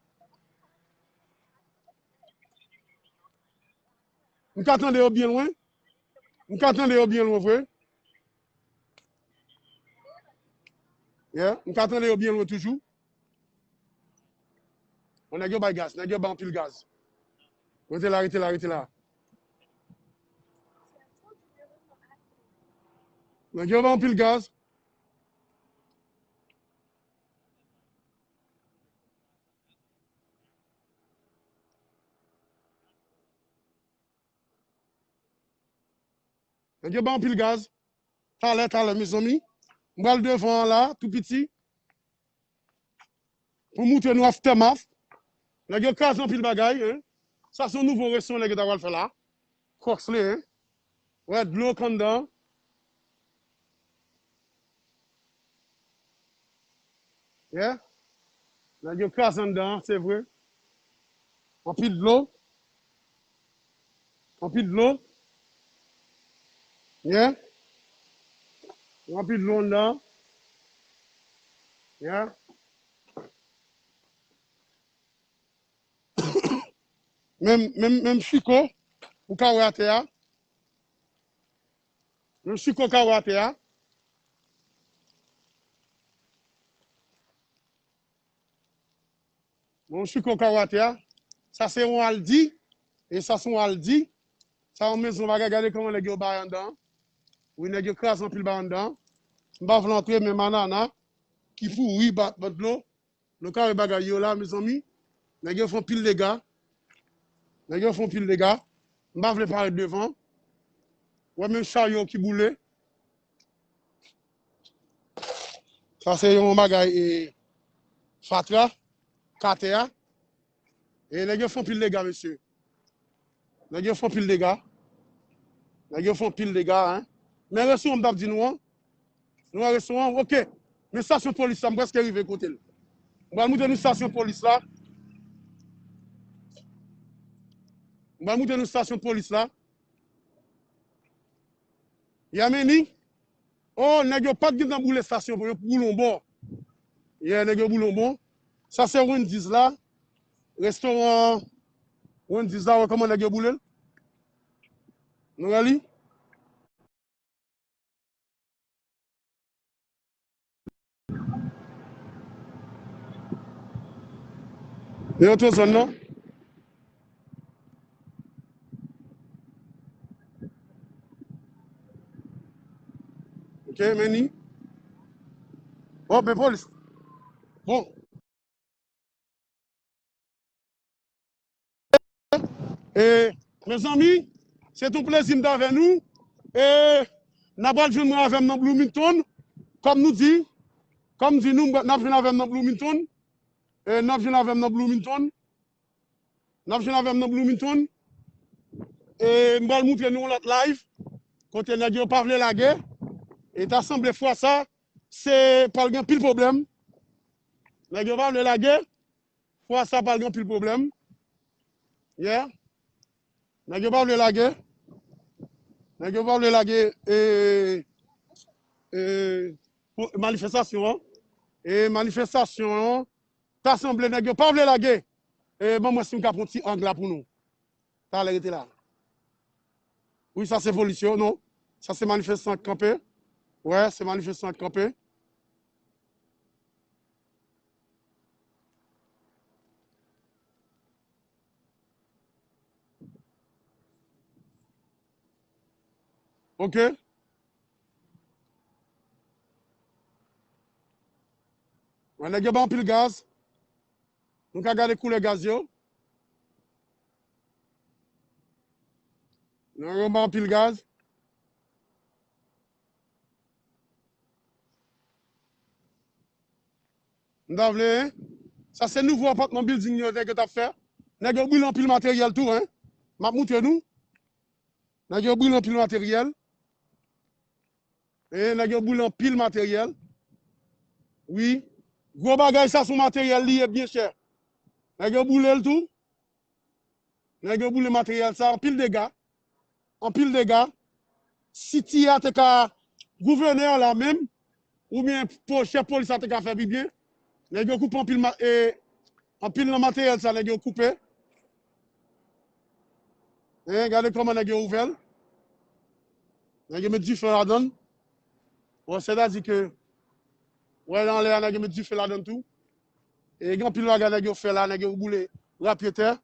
M ka tande yo byen lwen. M ka tande yo byen lwen vre. Yeah, m ka tande yo byen lwen toujou. Bon, nèg yo bay gaz, nèg yo bay anpil gaz. Rete la, rete la, rete la. Nèg yo bay anpil gaz. Nèg yo bay anpil gaz. Talè, talè, mezanmi. M pral devan an la, tou piti. Pou montre nou aftermath. Nèg yo kraze anpil bagay, hein. Sa se yon nouvo resto nèg yo ta pral fè la. Crocs li, hein. Wè, dlo k anndan. Yeah. Nèg yo kraze anndan, se vre. Anpil dlo. Anpil dlo. Yeah. Anpil dlo anndan. Yeah. Menm, menm, menm chiko, ou ka wè atè a. Menm chiko ka wè atè a. Menm chiko ka wè atè a. Sa se yon Aldi. E sa se yon Aldi. Sa yon mezon bagay. Gade kòman nèg yo bay anndan. Wi, nèg yo kraze anpil bay anndan. M pa vle antre, men manana ki pouri ba, ba dlo. Nou ka wè bagay yo la, mezanmi. Nèg yo fè anpil dega. Nèg yo fè anpil dega. M pa vle parèt devan. Wè menm charyo ki boule. Sa se yon bagay, e, fatra, k atè a. E nèg yo fè anpil dega, mesye. Nèg yo fè anpil dega. Nèg yo fè anpil dega, hein. Men restoran m t ap di nou an. Nou wè restoran an, oke. Men estasyon polis la, m prèske rive kote l. M pral montre nou estasyon polis la. M pral montre nou estasyon polis la. Yameni. Oh, nèg yo pa t gentan boule estasyon pou yo boule yon bò. Yeah, nèg yo boule yon bò. Sa se Wendy's la. Restoran Wendy's la, wè kòman nèg yo boule l. Nou wè li? E oto zòn nan. Ok, men ni. Oh, men polis. Bon. E, mezanmi, se t on plezi m t avè nou. E, n a pral jwenn mwen avè m nan Bloomington. Kòm nou di, kòm di nou, n ap jwenn avè m nan Bloomington. E, n ap jwenn avè m nan Bloomington. N ap jwenn avè m nan Bloomington. E, m pral montre nou yon lòt live. Kote nèg yo pa vle lage. E ta sanble fwa sa, se pral gen pil pwoblèm. Nèg yo pa vle lage. Fwa sa pral gen anpil pwoblèm. Yeah. Nèg yo pa vle lage. Nèg yo pa vle lage, e, e, pou manifestasyon an. E manifestasyon an, ta sanble nèg yo pa vle lage. E ban mwen si m ka pran ti ang la pou nou. Talè rete la. Wi, sa se polis yo, non. Sa se manifestan k kanpe. Wè, se manifestan k kanpe. Ok. Wè, nèg yo ba anpil gaz. Nou ka gade koulè gaz yo. Nèg yo ba anpil gaz. M ta vle, hein? Sa se nouvo apatman building yo nèg yo t ap fè. Nèg yo boule anpil materyèl tou, hein? M ap montre nou. Nèg yo boule anpil materyèl. E nèg yo boule anpil materyèl. Wi. Gwo bagay sa sou materyèl li ye byen chè. Nèg yo boule l tou. Nèg yo boule materyèl sa, anpil dega. Anpil dega. City a te ka, gouvènè a la menm, oubyen po-, chèf polis la te ka fè pi byen. Nèg yo koupe anpil ma-, e, anpil nan materyèl sa, nèg yo koupe. Hein, gade kòman nèg yo ouvè l. Nèg yo met dife ladan l. Bon, sètadi ke, wè, anlè a, nèg yo met dife ladan l tou. E gen anpil bagay nèg yo fè la, nèg yo boule rapyetè.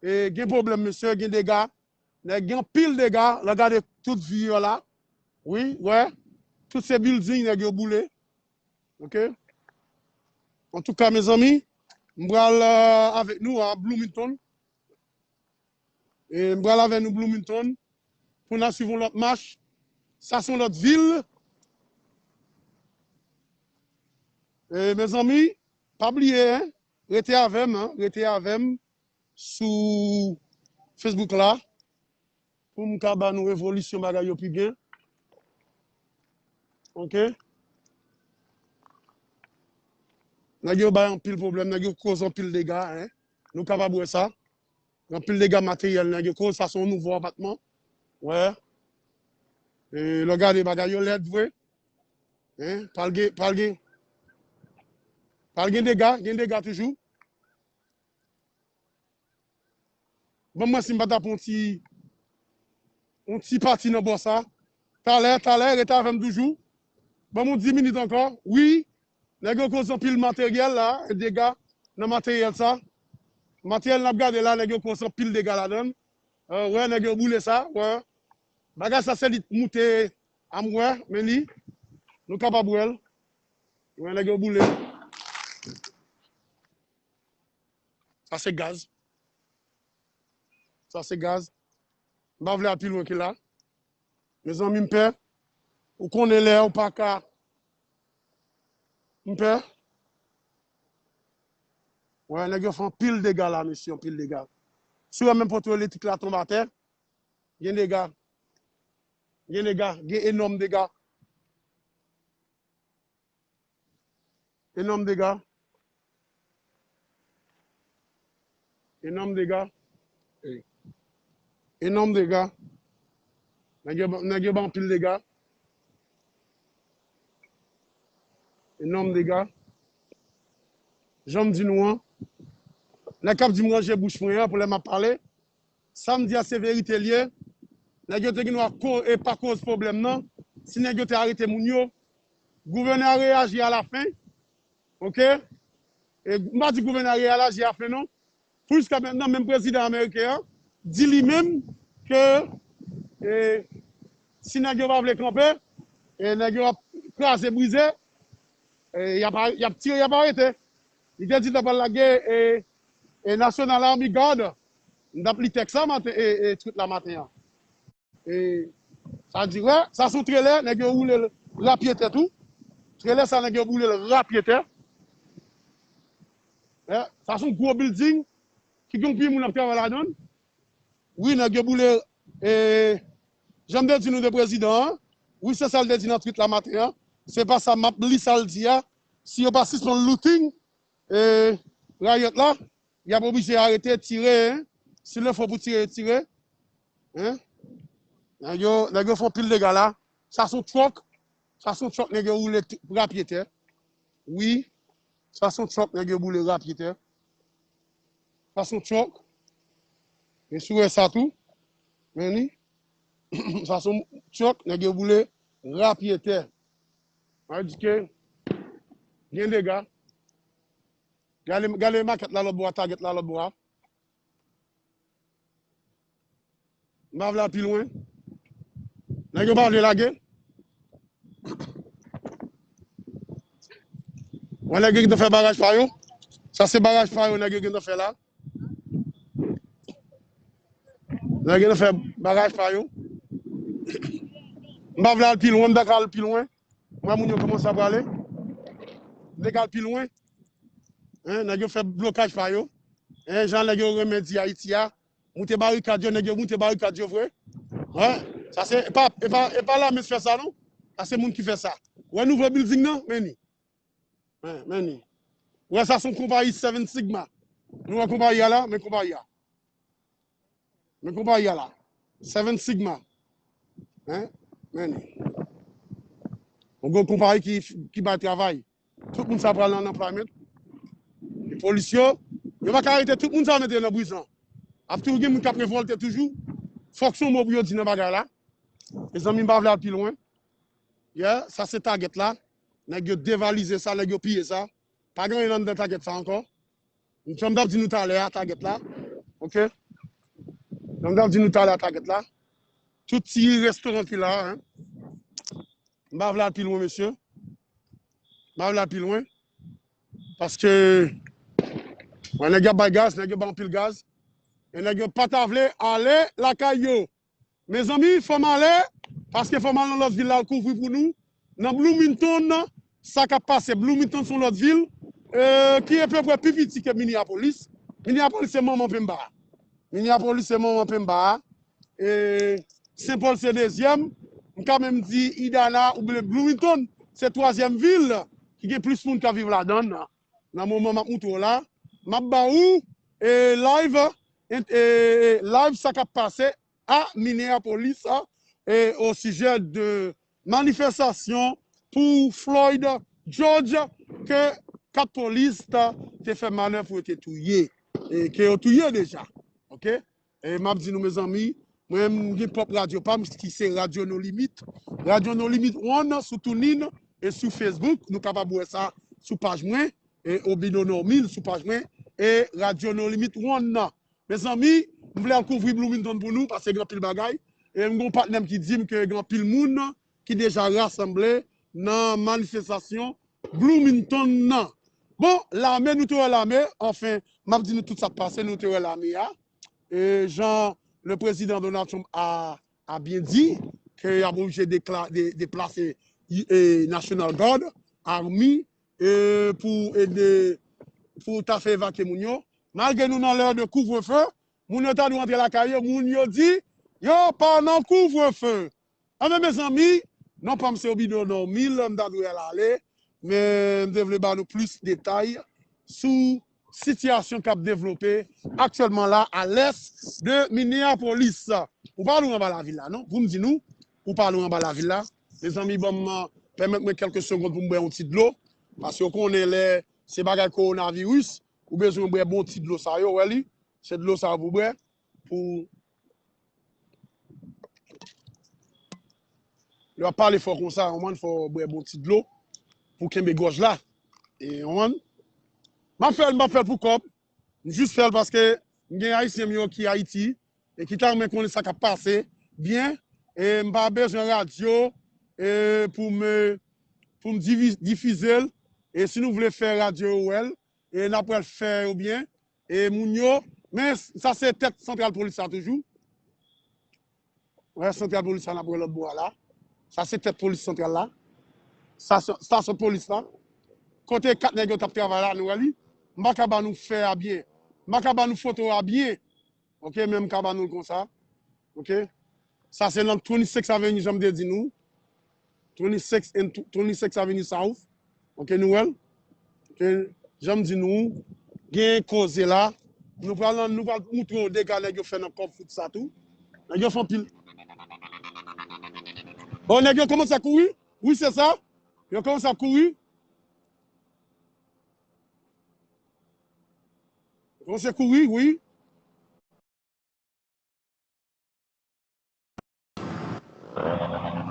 E gen pwoblèm, mesye, gen dega. Nèg gen anpil dega. Lè gade tout vi yo la. Wi, wè. Tout se building nèg yo boule. Ok? Antouka, mezanmi, m pral, euh, avèk nou a Bloomington. E m pral avèk nou Bloomington pou n al swiv yon lòt mach. Sa se yon lòt vil. E, mezanmi, pa bliye, hein, rete avè m, hein, rete avè m sou Facebook la pou m ka ba nou evolisyon bagay yo pi byen. Ok? Nèg yo bay anpil pwoblèm, nèg yo koz anpil dega, hein. Nou kapab wè sa. Anpil dega materyèl nèg yo koz, sa se yon nouvo apatman. Wè. E lè w gade bagay yo lèd vre. Hein? Pral gen, pral gen, pral gen dega, gen dega toujou. Ban m wè si m pa ta pran yon ti, yon ti pati nan bò sa. Talè, talè, rete avè m toujou. Ban m yon dis minit ankò. Wi, nèg yo koz anpil materyèl la, dega nan materyèl sa. Materyèl n ap gade la, nèg yo koz anpil dega ladan l. Euh, wè, nèg yo boule sa, wè. Bagay sa se li t moute a m wè, men li, nou kapab wè l. Wè, nèg yo boule. Sa se gaz. Sa se gaz. M pa vle al pi lwen ke la. Mezanmi, m pè. Ou konnen lè ou pa ka. M pè. Wè, nèg yo fè anpil dega la, mesye, anpil dega. Si w wè menm poto elektrik la tonbe atè, gen dega. Gen dega, gen enòm dega. Enòm dega. Enòm dega. Ey. Enòm dega. Nèg yo, nèg yo ban anpil dega. Enòm dega. Jan m di nou an, nèg k ap di m ranje bouch mwen an pou lè m ap pale, sa m di a se verite l ye. Nèg yo te gen dwa ko-, e pa koz pwoblèm nan. Si nèg yo te arete moun yo, gouvènè a reyaji alafen. Ok? E m pa di gouvènè a reyaji alafen non. Pou jiska mentnan, menm prezidan ameriken an di li menm ke, e, si nèg yo pa vle kanpe, e, nèg yo ap kraze brize, e, y ap, y ap tire, y ap arete. Li te di l t ap pral lage, e, e, National Army Guard. M t ap li tèks la maten, e, e, tweet la maten an. E, sa di, wè, sa se yon trelè, nèg yo woule l rapyetè tou. Trelè sa, nèg yo boule l rapyetè. Wè, sa se yon gwo building ki gen anpil moun ap travay ladan l. Wi, nèg yo boule, e, jan m te di nou de prezidan an. Wi, se sa l te di nan tweet la maten an. Se pa sa, m ap li sa l di a. Si yo pa sispann looting, e, riot la, y ap oblije arete tire, hein. Si le fo pou tire, yo tire. Hein? Nèg yo, nèg yo fè yon pil dega la. Sa se yon truck. Sa se yon truck nèg yo woule t-, rapyetè. Wi. Sa se yon truck nèg yo boule rapyetè. Sa se yon truck. Men si w wè sa tou. Men li. Sa se yon truck nèg yo boule rapyetè. Sa vle di ke gen dega. Gade, gade makèt la lòt bò a, Target la lòt bò a. M pa vle al pi lwen. Nèg yo pa vle lage. Wè nèg yo gentan fè baraj pa yo. Sa se baraj pa yo nèg yo gentan fè la. Nèg yo gentan fè baraj pa yo. M pa vle al pi lwen, m ta ka al pi lwen. M wè moun yo kòmanse ap prale. M te ka al pi lwen. Hein, nèg yo fè blokaj pa yo. Hein, jan nèg yo renmen di Ayiti a. Moute barikad yo, nèg yo moute barikad yo vre. Hein, sa se, e pa, e pa, e pa lame k fè sa non. Sa se moun ki fè sa. Wè nouvo building nan, men li. Hein, men li. Wè sa se yon konpayi Seven Sigma. Nou wè konpayi a la, men konpayi a. Men konpayi a la. Seven Sigma. Hein? Men li. Yon gwo konpayi ki, ki bay travay. Tout moun sa pral nan unemployment. E polis yo, yo pa ka arete tout moun sa mete yo nan prizon. Ap toujou gen moun k ap revòlte toujou. Fòk se yon mo pou yo di nan bagay la. Mezanmi, m pa vle al pi lwen. Yeah, sa se target la. Nèg yo devalize sa, nèg yo piye sa. Pa gen anyen anndan target sa ankò. Jan m t ap di nou talè a, target la. Ok? Jan m t ap di nou talè a, target la. Tout ti restoran ki la, hein. M pa vle al pi lwen, mesye. M pa vle al pi lwen. Paske, wè, nèg yo ap bay gaz, nèg yo bay anpil gaz. E nèg yo pa ta vle ale lakay yo. Mezanmi, fò m ale, paske fò m al nan lòt vil la, al kouvri pou nou. Nan Bloomington, sa k ap pase. Bloomington se yon lòt vil, e, ki apepre pi piti ke Minneapolis. Minneapolis se manman penba. Minneapolis se manman penba. E, Saint Paul se dezyèm. M ka menm di Edina oubyen Bloomington se twazyèm vil ki gen plis moun k ap viv ladan l. Nan moman m ap montre w la, m ap ba ou, e, live, e, e, live sa k ap pase a Minneapolis, e, o sijè de manifestasyon pou Floyd George ke kat polis te fè manèv pou yo te touye, e ke yo touye deja. Ok? E m ap di nou, mezanmi, mwen, m gen pwòp radyo pa m ki se Radyo No Limit. Radyo No Limit One sou TuneIn e sou Facebook. Nou kapab wè sa sou paj mwen, e Obino Normil sou paj mwen, e Radyo No Limit One nan. Mezanmi, m vle al kouvri Bloomington pou nou, paske gen anpil bagay. E m gen yon patnè m ki di m ke gen anpil moun ki deja rasanble nan manifestasyon Bloomington nan. Bon, lame, nou te wè lame, anfen, m ap di nou tout sa k pase, nou te wè lame a. E jan le président Donald Trump a, a byen di, ke y ap oblije dekla-, de, deplase, e, National Guard, Army, e, pou ede, pou ta fè evakye moun yo. Malgre nou nan lè de couvre-feu, moun yo ta dwe rantre lakay yo, moun yo di, yo pa nan couvre-feu. Anben, mezanmi, non pa m se Obino Normil, m ta dwe al ale, men m te vle ba nou plis detay sou sitiyasyon k ap devlope aktyèlman la a lès de Minneapolis. Ou pa lwen anba lavil la, non? Pou m di nou, ou pa lwen anba lavil la. Mezanmi, ban m, pèmèt mwen kèlke segonn pou m bwè yon ti dlo, paske w konnen lè se bagay kowonaviris, ou bezwen bwè bon ti dlo sa yo, wè li, se dlo sa yo pou bwè, pou Lè w ap pale fò konsa, w konprann, fò w bwè bon ti dlo pou kenbe gòj la. E, w konprann? M ap fè l, m p ap fè l pou kòb. M jis fè l paske m gen Ayisyen m yo ki Ayiti e ki ta renmen konnen sa k ap pase byen. E m pa bezwen radyo, e, pou m, pou m divi-, difize l. E si nou vle fè radyo yo wè l, e n ap wè l fè yo byen. E moun yo, men sa se tèt santral polis la toujou. Wè, santral polis la n ap wè lòt bò a la. Sa se tèt polis santral la. Stasyon, stasyon polis la. Kote kat nèg yo t ap travay la, nou wè li. M pa ka ba nou fè a byen. M pa ka ba nou foto a byen. Ok, men m ka ba nou l konsa. Ok? Sa se nan twenty-six Avenue, jan m te di nou. Twenty-six and tw-, twenty-six Avenue South. Ok, nou wè l? Ok, jan m di nou, gen koze la. Nou pral nan, nou pral moutre w dega nèg yo fè nan kòb fout sa tou. Nèg yo fè anpil. Oh, nèg yo kòmanse ap kouri? Wi, se sa. Yo kòmanse ap kouri. Yo kòmanse kouri, wi.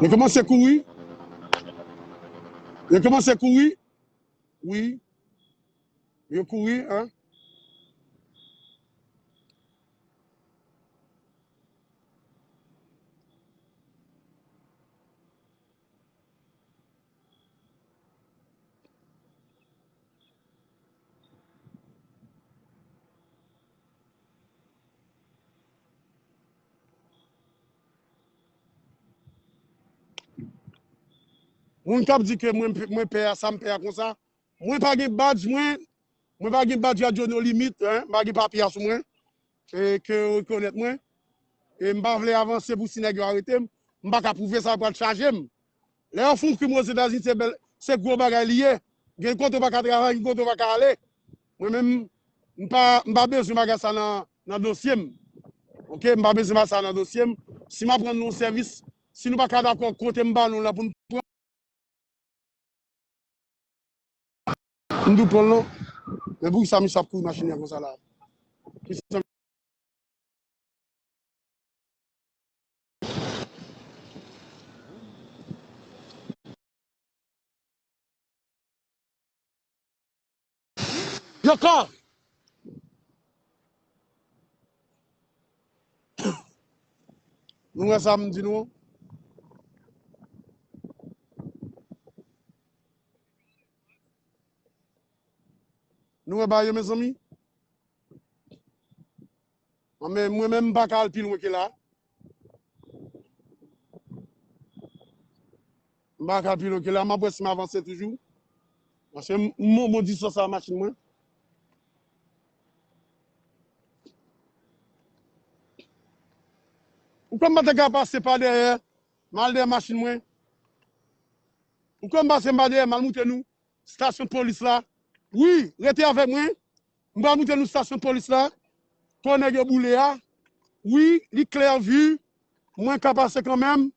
Yo kòmanse kouri. Yo kòmanse kouri. Wi. Yo kouri, en. Moun k ap di ke mwen, mwen pè a, sa m pè a konsa. Mwen pa gen badj mwen, mwen pa gen badj Radyo No Limit, en, m pa gen papye a sou mwen, e ke yo rekonèt mwen. E m pa vle avanse pou si nèg yo arete m, m pa ka pwouve sa, yo pral chaje m. Lè yo fè yon krim Ozetazini, se bèl, se gwo bagay li ye. Gen kote w pa ka travay, gen kote w pa ka ale. Mwen menm, m pa, m pa bezwen bagay sa nan, nan dosye m. Ok, m pa bezwen bagay sa nan dosye m. Si m ap rann nou sèvis, si nou pa ka dakò kote m ba nou la pou n pran, m tou pran l non. Men poukisa misye ap kouri machin nan konsa la? Poukisa Yo ka! Nou wè sa m di nou? Nou wè bagay yo, mezanmi? Mwen menm, mwen menm, m pa ka al pi lwen ke la. M pa ka pi lwen ke la, m ap wè si m avanse toujou. Paske m, m, m bon distans a machin mwen. Ou kwè m pa te ka pase pa dèyè, m al dèyè machin mwen? Ou kwè m pase m pa dèyè, m al moute nou stasyon polis la? Wi, rete avèk mwen. M pral moute nou stasyon polis la. Kote nèg yo boule a. Wi, li klè vi. Mwen ka pase kanmenm.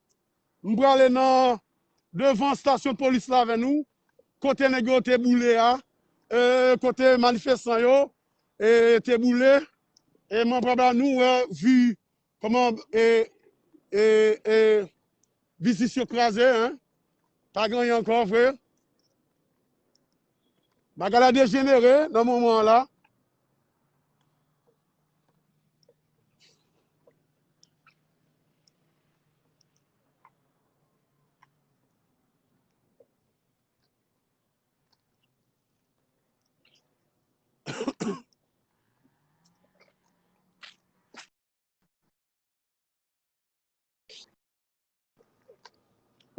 M prale nan devan stasyon polis la avè nou, kote nèg yo te boule a, e, kote manifestan yo, e, te boule. E mwen pral ba nou wè vi kòman, e, e, e, biznis yo kraze, en. Pa gen anyen ankò vre. Bagay la dejenere nan moman an la.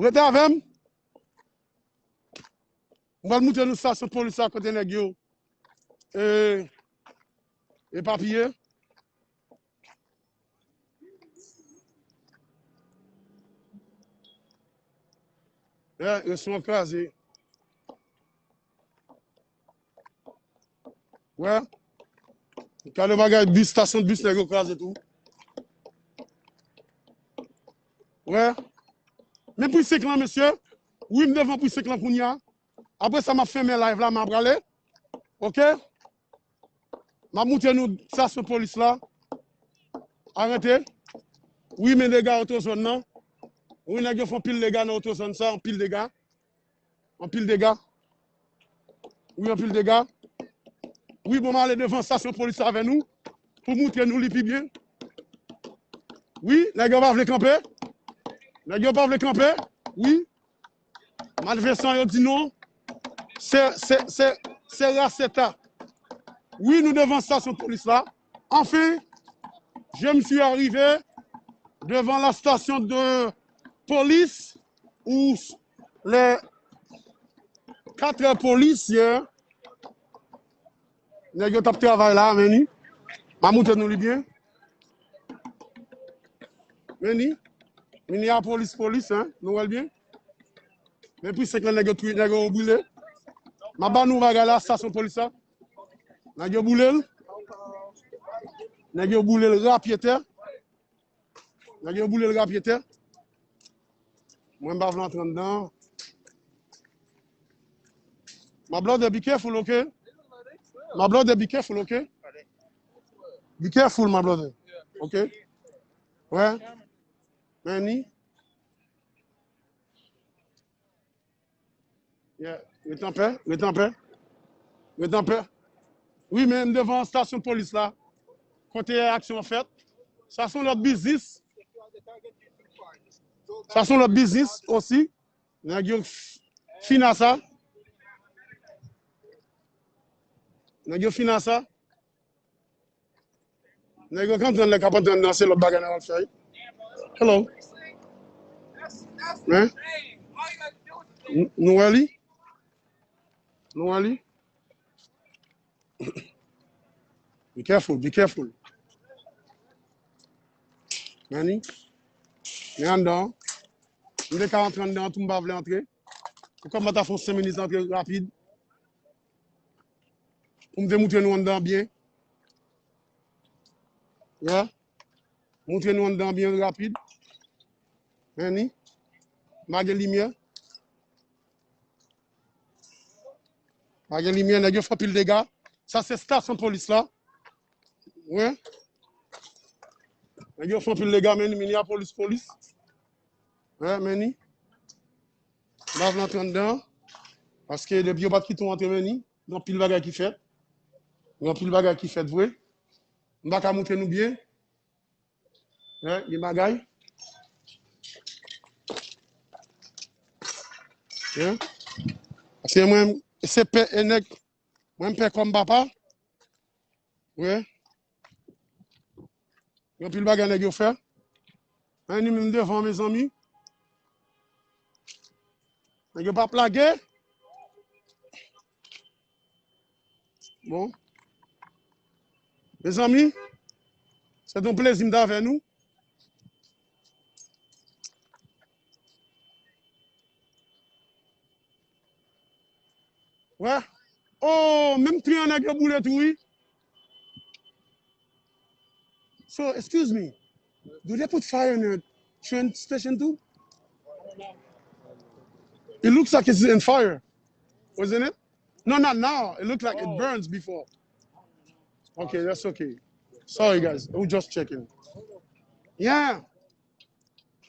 Rete avè m. M pral moutre nou stasyon polis la kote nèg yo, e, epapiye. E, yo sou kraze. Wè. Gade bagay bis, stasyon bis nèg yo kraze tou. Wè. Men Prisik lan, mesye. Wi, m devan Prisik lan kounye a. Apre sa, m ap fèmen live la, m ap prale. Oke? M ap moutre nou stasyon polis la. Arete. Wi, men dega otozòn nan. Wi, nèg yo fè anpil dega nan otozòn sa, anpil dega. Anpil dega. Wi, anpil dega. Wi, bon, m ale devan stasyon polis la avè nou pou moutre nou li pi byen. Wi, nèg yo pa vle kanpe. Nèg yo pa vle kanpe. Wi. Manifestan yo di non. Se, se, se, se raseta. Wi, nou devan stasyon polis la. Enfin, je me suis arrivé devant la station de police où les quatre policiers, nèg yo t ap travay la, men ni. M a moutre nou li byen. Men ni. Minneapolis polis, en, nou wè l byen. Men Prisik lan, nèg yo touye, nèg yo brile. M a ba nou bagay la, stasyon polis la. Nèg yo boule l. Nèg yo boule l rapyetè. Nèg yo boule l rapyetè. Mwen, m pa vle antre anndan. My brother, be careful, okay? My brother, be careful, okay? Be careful, my brother. Okay? Wè. Men ni. Yeah, ret anpè, ret anpè. Ret anpè. Wi, men m devan stasyon polis la. Kote aksyon an fèt. Sa se yon lòt biznis. Sa se yon lòt biznis osi. Nèg yo f-, fin a sa. Nèg yo fin a sa. Nèg yo konprann lè k ap antre anndan, se lòt bagay n ap fè. Hello. Hein? N-, nou wè li? Nou wè li? Be careful, be careful. Men ni. Men anndan. M te ka antre anndan tou, m pa vle antre. Ou konn mwen ta fè yon senk minit antre rapid. Pou m te moutre nou anndan byen. Yeah. Moutre nou anndan byen rapid. Men ni. Pa gen limyè. Pa gen limyè, nèg yo fè anpil dega. Sa se stasyon polis la. Wi. Nèg yo fè anpil dega, men ni, men ni a polis, polis. Wi, men ni. M pa vle antre anndan. Paske depi yo pa t kite w antre, men ni, gen anpil bagay ki fèt. Gen anpil bagay ki fèt vre. M pa ka montre nou byen. Wi, gen bagay. Wi. Paske mwen, se pè, e nèg, mwen m pè kòm papa. Wi. Gen anpil bagay nèg yo fè. Men ni menm devan, mezanmi. Nèg yo p ap lage. Bon. Mezanmi, se yon plezi m t avè nou. Wè. Oh, menm tren an nèg yo boule tou, wi. So, excuse me. Do they put fire in the train station too? It looks like it's in fire, wasn't it? No, not now. It looked like it burns before. Okay, that's okay. Sorry, guys. We're just checking. Yeah.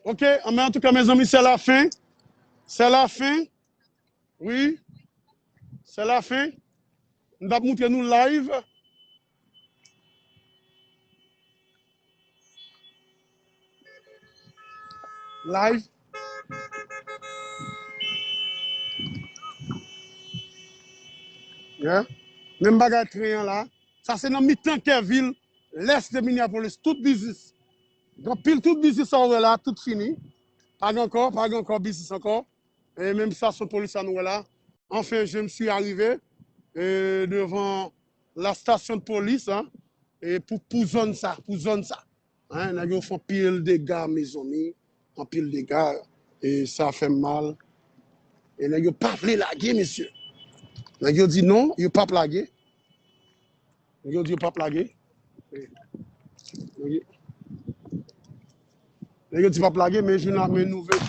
Ok, men antouka, mezanmi, se lafen. Se lafen. Wi. Se lafen. M t ap montre nou live. Live. Yeah. Menm bagay tren an la. Sa se nan mitan kè vil, lès de Minneapolis, tout biznis. Gen anpil tout biznis sa w wè la, tout fini. Pa gen ankò, pa gen ankò biznis ankò. E menm stasyon polis sa nou wè la. Enfin, je me suis arrivé, e, devan la station de police, hein, e pou, pou zòn sa, pou zòn sa. Hein, nèg yo fè anpil dega, mezanmi. Anpil dega. E sa fè m mal. E nèg yo pa vle lage, mesye. Nèg yo di non, yo p ap lage. Nèg yo di yo p ap lage. Nèg yo, nèg yo di p ap lage, men jou n ap, men nou vle.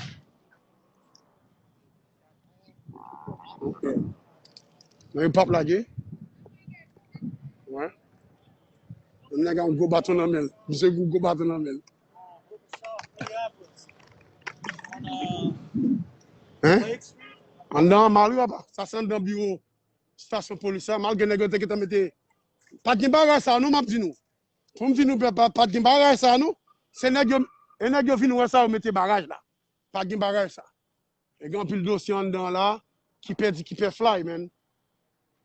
Ok. Nèg yo p ap lage. Wè. Menm nèg la yon gwo baton nan men l. Misye gwo, gwo baton nan men l. Hein? Anndan an mal wi, papa. Sa se anndan biwo stasyon polis la. Malgre nèg yo te gentan mete, pa t gen bagay sa non, m ap di nou. Pou m di nou, pa, pa, pa t gen bagay sa non. Se nèg yo, e nèg yo vin wè sa, yo mete baraj la. Pa t gen bagay sa. E gen anpil dosye anndan la ki pèdi, ki fè fly, man.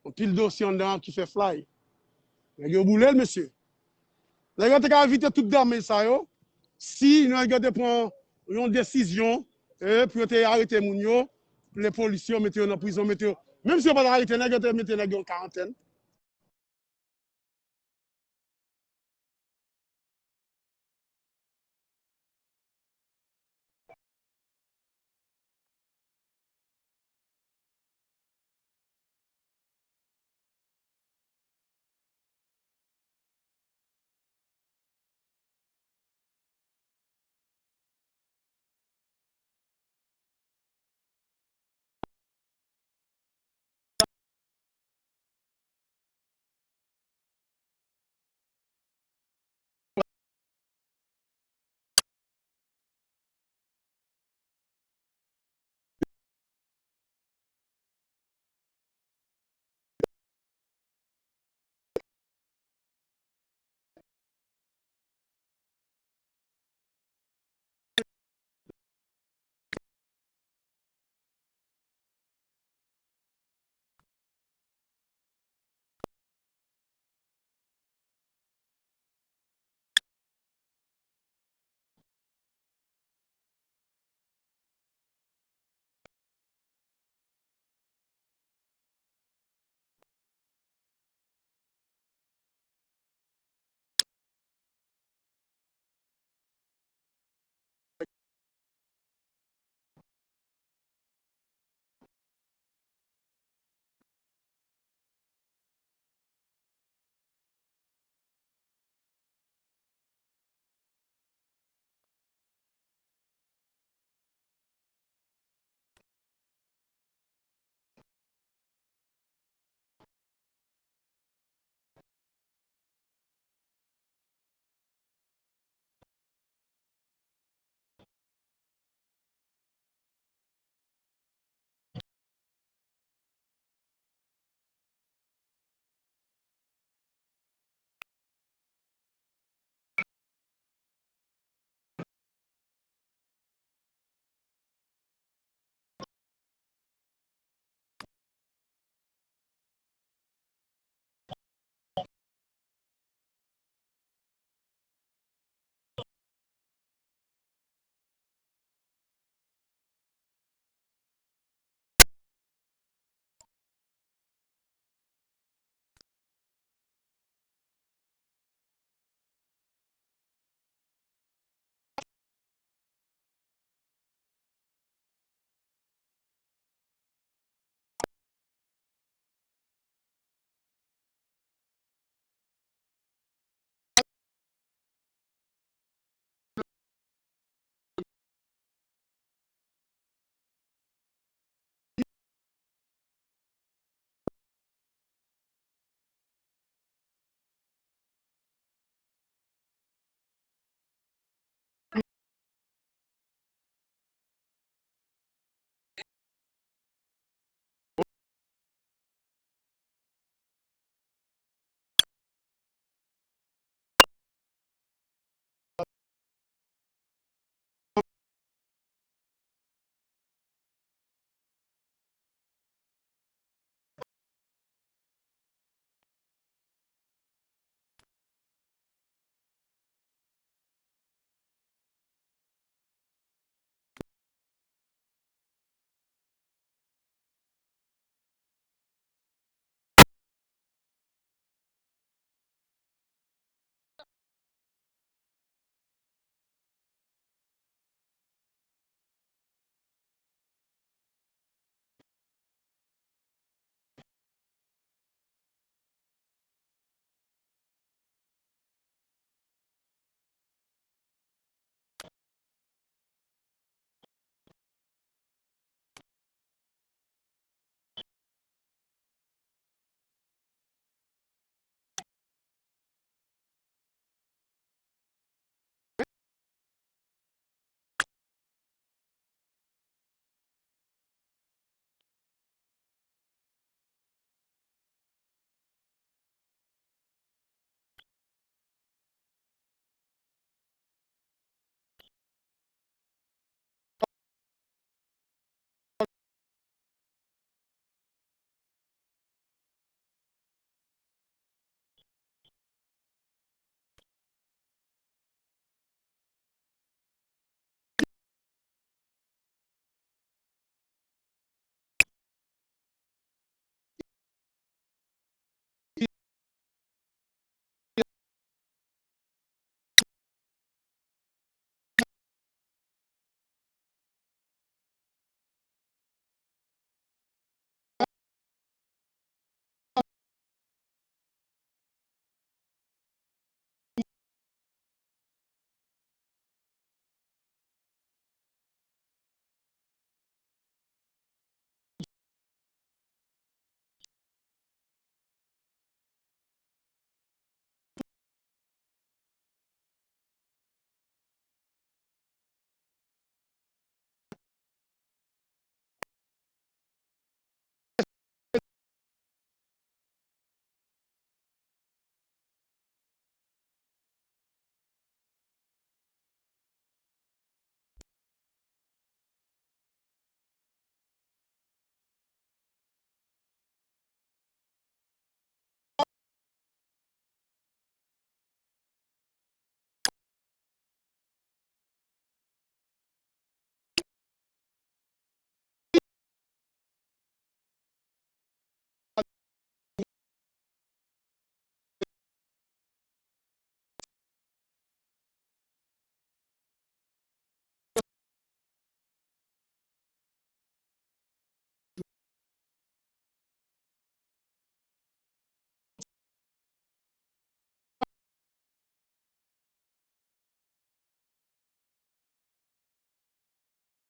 Anpil dosye anndan ki fè fly. Nèg yo boule l, mesye. Nèg yo te ka evite tout damaj sa yo si nèg yo te pran yon desizyon, e, pou yo te arete moun yo, pou le polis yo mete yo nan prizon, mete yo. Menm si yo pa t arete nèg yo, te mete nèg yo yon karantèn.